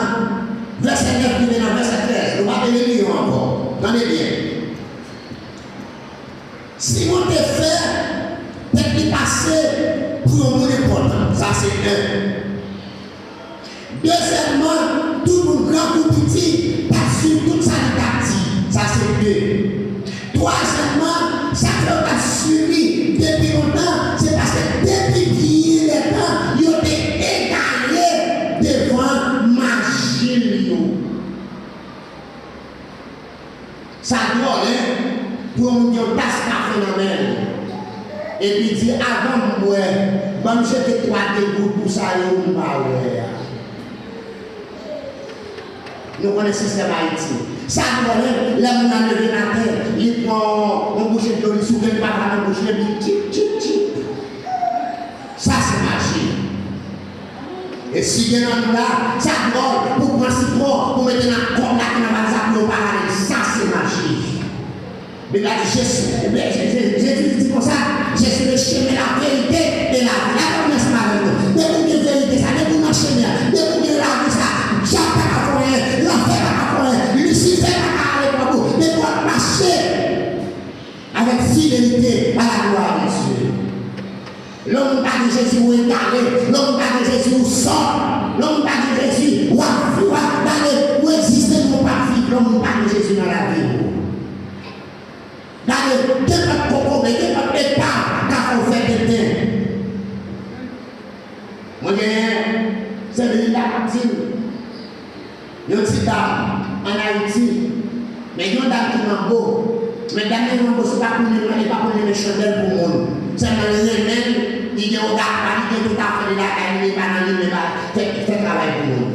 vèsè nèf rive nan vèsè trèz. Nou pa te li yo ankò. Tande byen. Simon te fè tèt li pase pou yon moun enpòtan. Sa se en. Dezyèmman, tout moun, gran kou piti, t ap swiv tout sa li t ap di. Sa se de. Twazyèmman, sa k fè yo t ap swiv li depi lontan, se paske depi byen lètan, yo te egare devan maji l yo. Sa dwòl, en, pou yon moun gen yon tas kafe nan men l, epi di, "Avan m bwè, ban m jete twa degout pou sa yo m pa wè a." Nou konnen sistèm Ayiti. Sa dwòl, en, lè moun nan leve maten, li pran yon bouche dlo, li souke, li pa nan bouch li, epi tchip, tchip, tchip. Sa se maji. E si gen nan nou la, sa dwòl pou pran sitwon, pou mete nan kòb la ki nan valiz la pou yo pa rale l. Sa se maji. Bib la di Jezi, ebyen, Je-, Je-, Jezi di konsa, "Je suis le chemin, la vérité et la vie." Lage w ansanm avèk nou. Depi w gen verite sa, depi w nan chemen an, depi w gen lavi sa, dyab pa ka fè w anyen, lanfè pa ka fè w anyen, Lisifè pa ka ale kòb ou. Depi w ap mache avèk fidelite à la gloire de Dieu. Lè yon moun pa gen Jezi, ou egare. Lè yon moun pa gen Jezi, ou sòt. Lè yon moun pa gen Jezi, w ap viv, w ap gade, ou egziste, men ou p ap viv. Lè yon moun pa gen Jezi nan lavi w. Gade, kenpòt kokobe, kenpòt epav ka fè w fè tenten. Mwen genyen, se Linda k ap di m. Yon ti dam ann Ayiti, men gen yon dam ki manbo. Men dam nan manbo, se pa pou li, li pa pou li renmen chandèl pou moun. Sèlman li renmen l, li gen oga pa li, gen tout afè li lakay li, men li pa nan li, men pa fè, fè travay pou moun.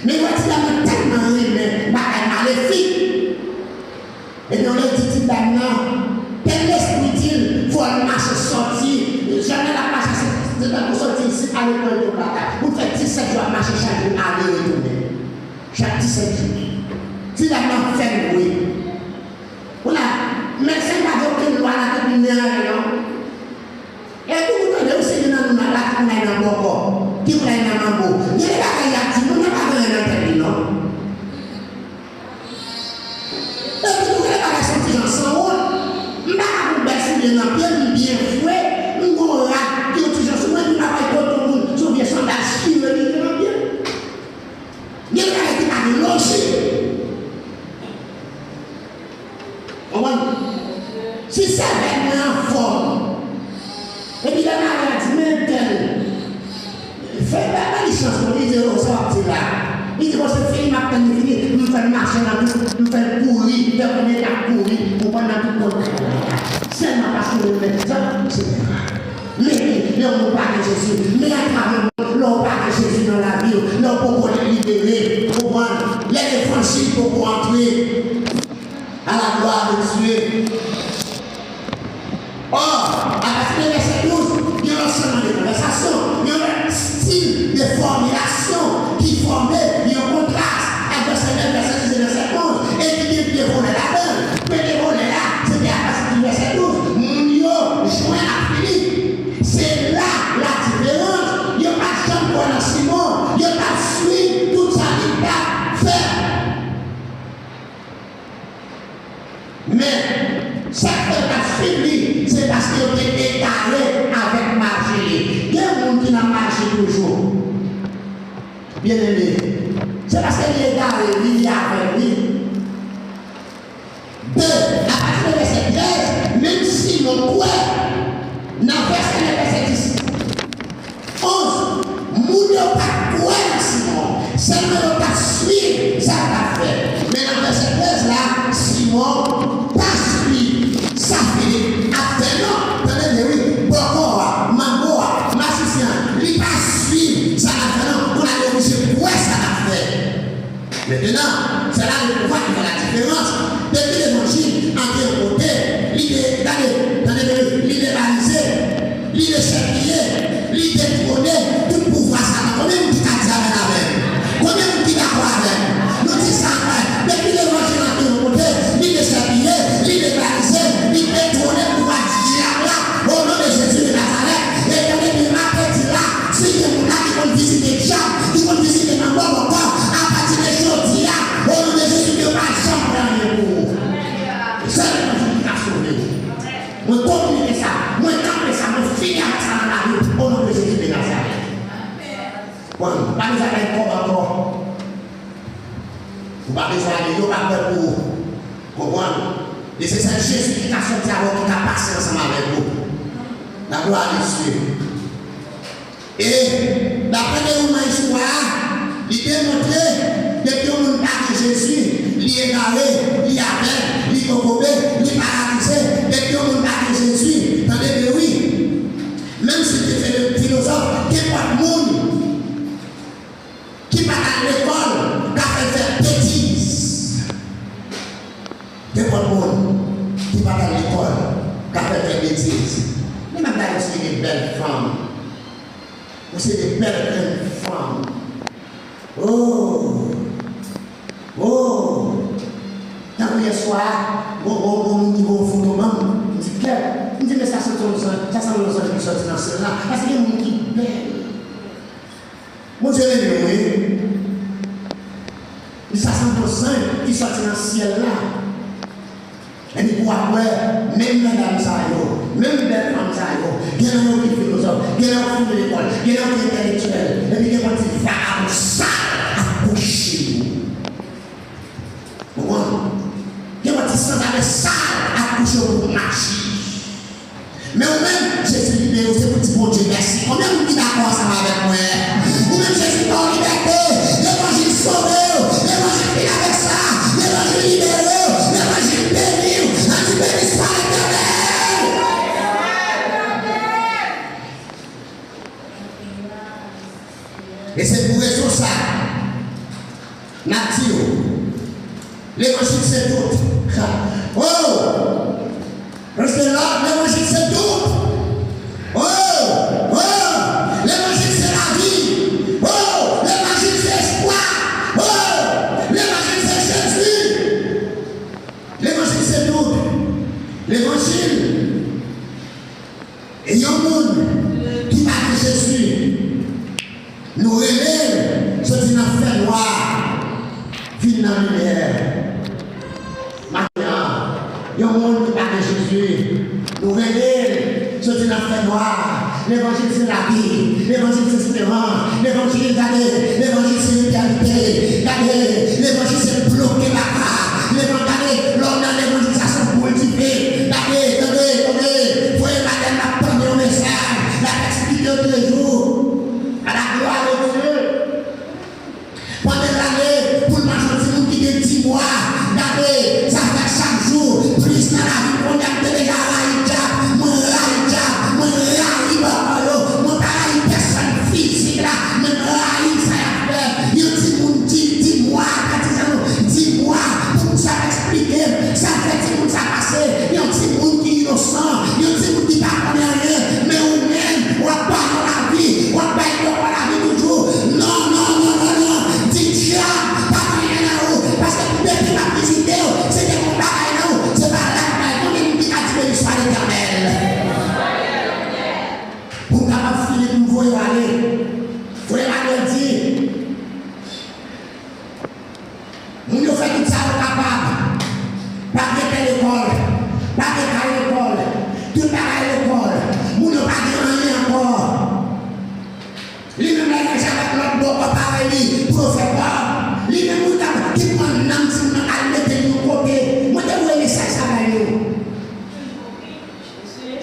Men yon ti dam nan tèlman renmen bagay malefik. Ebyen, yo di ti dam nan, tèl lespri di l, fò l mache sòti, jan l ap mache, se, se tankou sòti isit, ale pran yon plaka. Pou l fè disèt jou ap mache chak jou, ale retounen. Chak disèt jou. Ti dam nan fè l vre. Kounye a, medsen pa gen okenn lwa la ki pou mennen anyen non. E pou nou tande, ou si gen nan nou nan la, ki pou nan nan bòkò, ki pou nan nan manbo. Gen de bagay y ap di, moun nan pa gen anyen nan tèt li non. Epi nou gen de bagay se yon ti jan sanwont. M pa ka pou bèl soulye nan pye m, m byen fre, m gon rad ki yon ti jan sou mwen, m pa bay kote yon moun, se yon vye sandal chire li gen nan pye m. Gen de bagay ki pa gen lojik. Konprann? Si sèvèl mwen anfòm, epi lè mari a di, "Men entèl, fè, ba, ba li chans non," li di, "O, sa w ap di la." Li di, "Bon, se fini, m ap tann li fini." M fè l mache nan tout, m fè l kouri, fè konbyen etap kouri, ou konn nan tout kòn kay la. Sèlman paske ou renmen sa, se Men, lè yon moun pa gen Jezi, men atravè lè w pa gen Jezi nan lavi w, lè w poko libere, konprann, lè levanjil poko antre, à la gloire de Dieu. Ò, apati de vèsè douz, gen yon lòt chanjman de konvèsasyon, gen yon lòt estil de fòmilasyon ki fòme yon kontras ak vèsè nèf, vèsè dis e vèsè onz, e ki gen de volè ladan l. Premye volè a, se te apati de vèsè douz, moun yo jwenn ak Filip. Se la ladiferans. Yo pa t janm kwè nan Simon. Yo t ap swiv tout sa li t ap fè. Men, sa k fè yo t ap swiv li, se paske yo te egare avèk maji li. Gen moun ki nan maji toujou. Byeneme, se paske li egare, li, li avèg, wi. De, apati de vèsè trèz, menm Simon kwè nan vèsè nèf, vèsè dis, onz, moun yo pa t kwè nan Simon, sèlman yo t ap swiv sa l t ap fè. Men nan vèsè trèz la, Simon pa swiv sa Filip ap fè non. Tande byen wi, bòkò a, manbo a, majisyen an, li pa swiv sa l ap fè non. Kounye a li oblije kwè sa l ap fè. Mentenan, se la le pouvwa ki fè ladiferans. Depi levanjil antre yon kote, li te Ou pa bezwen ale, yo pa pè pou ou. Konprann? E se sèl Jezi ki ka sòti avè w, ki ka pase ansanm avèk ou. Laglwa a Dye. E, daprè déwoulman istwa a, li demontre, depi yon moun pa gen Jezi, li egare, li avèg, li kokobe, li paralize. Depi yon moun pa gen Jezi, tande byen wi. Menm si l te fè filozòf, kenpòt moun ki pa t al lekòl ka fè l fè betiz. Nenpòt moun ki pa t al lekòl ka fè l fè betiz. Li menm gade si gen bèl fanm. Ou se de bèl grenn fanm. Oh! Oh! Tankou yè swa, gon, gon, gon moun ki voye yon foto ban m, m di, kèt, m di, men sa sanble yon zanj, sa sanble yon zanj ki sòti nan syèl la. Paske gen moun ki bèl. Bondye renmen nou, wi. Men sa sanble yon zanj ki sòti nan syèl la. Epi pou w ap wè, menm medam sa yo, menm bèl fanm sa yo, gen nan yo ki filozòf, gen nan yo ki fin lekòl, gen nan yo ki entèlektyèl, epi gen yon ti vagabon sal ap kouche yo. Ou konprann? Gen yon ti sanzave sal ap kouche yo pou maji. Men ou menm, Jezi libere w, se pou di Bondye mèsi. Konbyen moun ki dakò ansanm avèk mwen? Ou menm, Jezi ba w libète, levanjil sove w, levanjil fini avèk sa, levanjil libere w, levanjil beni w, ann di beni swa Letènèl. E se pou rezon sa, n ap di w, levanjil se tout. Oh! Praise the Lord, levanjil se tout. Oh! Oh! Levanjil se lavi. Oh! Levanjil se espwa. Oh! Levanjil se Jezi. Levanjil se tout. Levanjil. E yon moun ki pa gen Jezi, nou rele l soti nan fènwa vin nan limyè. Maten an, yon moun ki pa gen Jezi, nou rele l soti nan fènwa. Levanjil se lavi, levanjil se esperans, levanjil, gade, levanjil se etènite, gade, levanjil se bloke baka. Levanjil, gade, lè w nan levanjil sa se yon boul dife. Gade, tande, tande. Frè Emmanuel ap tande yon mesaj. L ap eksplike w toulejou. A la gloire de Dieu. Pandan l ale, pou l manje yon timoun ki gen dis mwa. Gade, sa fè chak jou plis nan lavi m. Kounye a m te deja rayi dyab, mwen rayi dyab, mwen rayi bòkò yo. Mwen pa rayi pèsòn fizik la, men m rayi sa y ap fè. Yon timoun di, dis mwa, ka di sa nou, dis mwa, pou moun sa eksplike m sa fè timoun sa pase. Yon timoun ki inosan, yon timoun ki pa konnen anyen, men ou menm, w ap ba yo lavi, w ap bay bòkò lavi toujou. Non, non, non, non, non. Di dyab, pa gen anyen nan ou, paske depi m ap vizite w, se te gon bagay nan ou, se pa la m bay. Konbyen moun ki ka di beni swa Letènèl? Pou m kapab fini, pou m voye w ale. Frè Emmanuel di, moun yo fè tout sa yo kapab. Pa gen tè lekòl, pa gen kay lekòl, tout bagay lekòl. Moun yo pa gen anyen ankò. Li menm la, li mache avèk lòt bòkò parèy li, pwofèt la. Li menm, moun ki pran nanm timoun nan al mete l yon kote. Mwen te voye mesaj sa bay nou.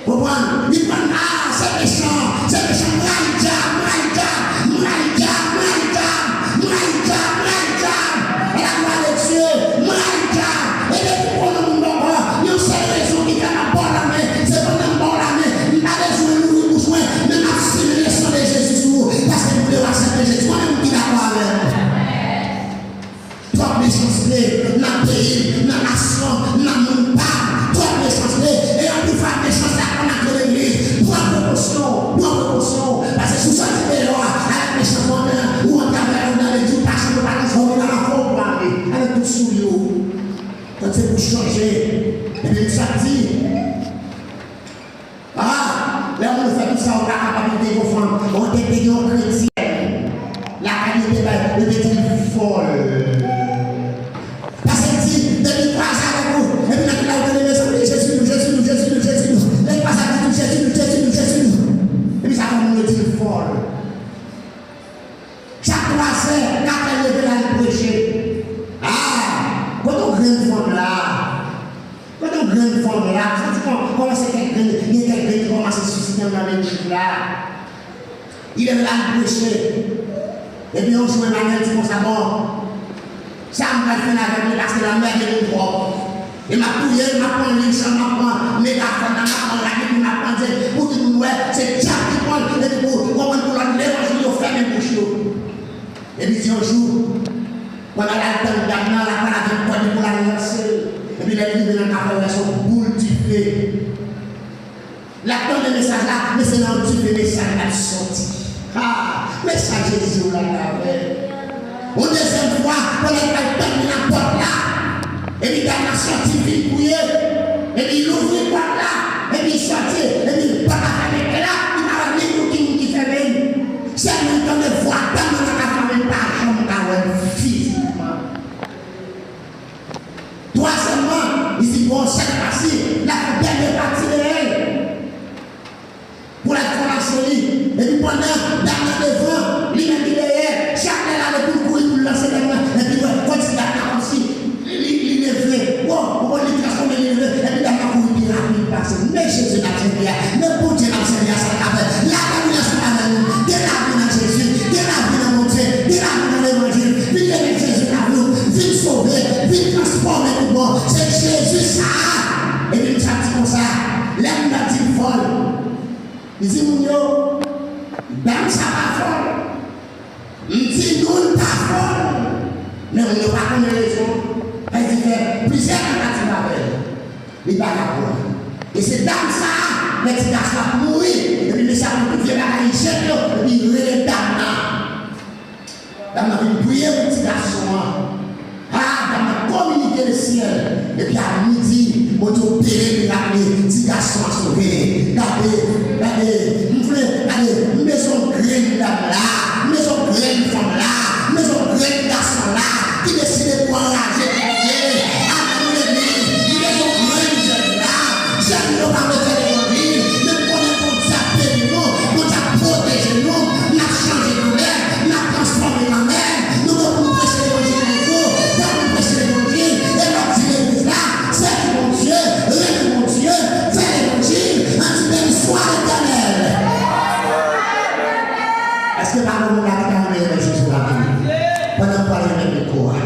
Konprann? Li pran, ah, se mechan, se mechan, m rayi dyab, m rayi dyab, m rayi dyab, m rayi dyab, m rayi dyab, m rayi dyab. A la gloire de Dieu, m rayi dyab. E depi m konnen moun bòkò, yon sèl rezon ki fè m ap ba w lamen, se pandan m ba w lamen, m pa bezwen louvri bouch mwen, men m ap simen le sang de Jésus sou ou, paske m vle w aksepte Jezi. Konbyen moun ki dakò avè m? Twòp mechanste nan peyi m, nan nasyon m, nan mond pa m. Twòp mechanste. E anpil fwa, mechanste ap antre legliz. Pran prekosyon w, pran prekosyon w. Paske si w sòti deyò a avèk mechanste w antre, ou antre avè l anndan legliz, ou pa chanj, ou pa transfòme nan afè w pou ale. Avèk tout soulye w. Tande se pou chanje. Epi m sa di. Ah, lè moun fè tout sa, ou pa kapab, ou te gen yon fanm, ou te, te gen yon kretyèn lakay li, te bay, yo te di l fòl. Paske l di, depi l kwaze avèk ou, epi nan tout la ou tande, mezanmi, Jezi nou, Jezi nou, Jezi nou, Jezi nou. Lè l kwaze avèk ou, Jezi nou, Jezi nou, Jezi nou. Epi sa fè moun yo di l fòl. Chak twazè, katrè, leve l al preche. Ah, Fanm la, sa di kon, kòmanse kèk grenn, gen kèk grenn ki kòmanse sisite anndan legliz la. Li leve l al preche. Epi yon jou Emmanuel di konsa, bon, sa m pral fè avèk li, paske lanmède nou twòp. E m ap touye l, m ap pran li, m ap pran megafòn nan, m ap pran rad epi m ap pandye l pou tout moun wè, se dyab ki pran l, epi pou, konprann, pou lòt levanjil yo fèmen bouch yo. Epi di yon jou, pandan l al tann dam nan, l ap pale avèk kòd li pou l al lanse l. Epi lè l rive nan kafè, l wè se yon boul dife. L ap tande mesaj la, men se nan yon dife mesaj la ap sòti. Ha! Men sa Jezi w la t avè l. Yon dezyèm fwa, pandan l pral tann li nan pòt la, epi dam nan sòti vin priye, epi l ouvri pòt la, epi l sòti, epi pòt la fèmen klak, li pa wè ni pou ki moun ki fèmen l. Sèlman l tande vwa dam nan nan kafè a, men l pa janm ka wè l fizikman. Twazyèmman, li di, bon, sèt fwa si, l ap fè dènye pati dèyè l pou l al fè lanse li. Epi pandan dam nan devan, li menm li dèyè, chak lè l ale pou l kouri pou l lanse dam nan, epi wè, kòmsi dam nan kòmsi li, li, li leve. Wo, ou konn li transfòme, li leve, epi dam nan kouri pi rapid pase l. Men Jezi n ap sèvi a, men Bondye n ap sèvi a, sa l ka fè. Lavi nan Gen lavi nan Jezi, gen lavi nan Bondye, gen lavi nan levanjil. Vin remèt Jezi lavi w, vin sove, vin transfòme tout bon. Se Jezi sa a. Epi m t ap di konsa, lè moun nan di m fòl, li di moun yo, dam sa pa fòl. M di nou l pa fòl. Men moun yo pa konnen rezon. Sa di fè plizyè tantativ avè l. Li pa ka pran. E se dam sa a, lè ti gason ap mouri, epi mesye ap pran tout vye bagay li jete yo, epi li rele dam nan. Dam nan vin priye pou ti gason an. A, dam nan kominike lesyèl. Epi a midi, Bondye opere mirak li, ti gason an sove. Gade, gade, m vle, gade, m bezwen grenn dam la, m bezwen grenn fanm la, m bezwen grenn gason la. Ki deside pou anraje Bondye. Alelouya, legliz, li bezwen grenn jèn la. Jèn yo pa vle fè levanjil, men m konnen Bondye ap beni nou, Bondye ap pwoteje nou, n ap chanje koulè, n ap transfòme kanmenm. Nou gen pou nou preche levanjil toujou, fòk nou preche levanjil, e n ap di legliz la, sèvi Bondye, renmen Bondye, fè levanjil, ann di beni swa Letènèl. Èske pa gen moun la ki ta renmen remèt Jezi lavi l? Pandan m pral remèt mikwo a.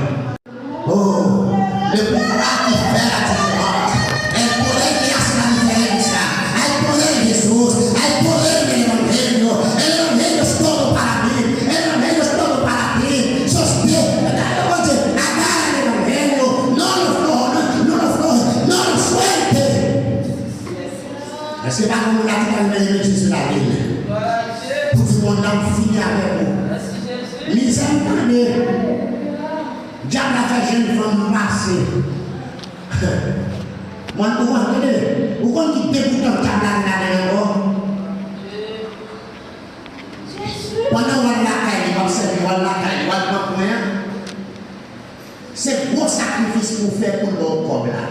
Oh, le pouvwa ki fè la diferans. El poder que hace la diferencia. Hay poder en Jesús. Hay poder en el evangelio. El evangelio es todo para mí. El evangelio es todo para ti. Sostiene. Agarra el evangelio. No lo aflojes. No lo aflojes. No lo sueltes. Èske pa gen moun la ki ta renmen remèt Jezi lavi l? Pou di, "Bondye, m fini avèk ou." Mizè m tande. Dyab la fè jèn fanm nan pase. Mwen, ou konn, tande, ou konn ki degoutan dyab la gen ladan l ankò? Pandan w al lakay li, w ap sèvi, w al lakay li, w al pran pwen an. Se gwo sakrifis pou w fè pou l ba w kòb la.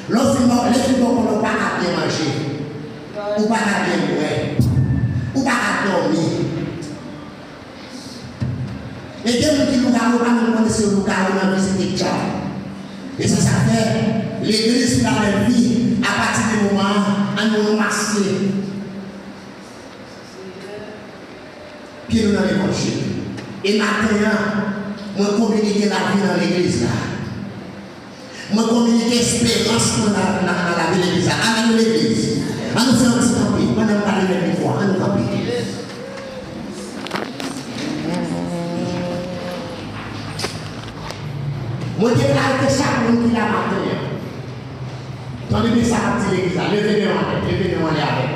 Lè w fin ba w, lè l fin ba w kòb la, ou pa ka byen manje. Ou pa ka byen bwè. Ou pa ka dòmi. E gen moun ki lougawou, yo pa menm konnen se lougawou nan vizite dyab. E se sa k fè legliz Flavelvi, apati de moman an, ann ranmase pye nou nan levanjil. E maten an, mwen kominike lavi nan legliz la. Mwen kominike esperans mwen nan, nan, nan lavi legliz la. Ann nou legliz. Ann nou fè yon ti kanpe. Pandan m pale nan mikwo a, ann nou kanpe. Mwen deklare ke chak moun ki la maten an, tande byen sa m ap di legliz la, leve men w anlè, leve men w anlè avè m.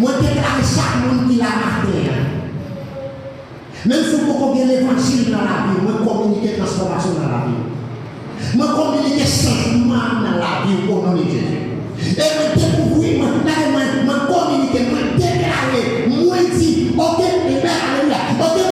Mwen deklare chak moun ki la maten an, menm si w poko gen levanjil nan lavi w, mwen kominike transfòmasyon nan lavi w. Mwen kominike chanjman nan lavi w o non de Jezi. E mwen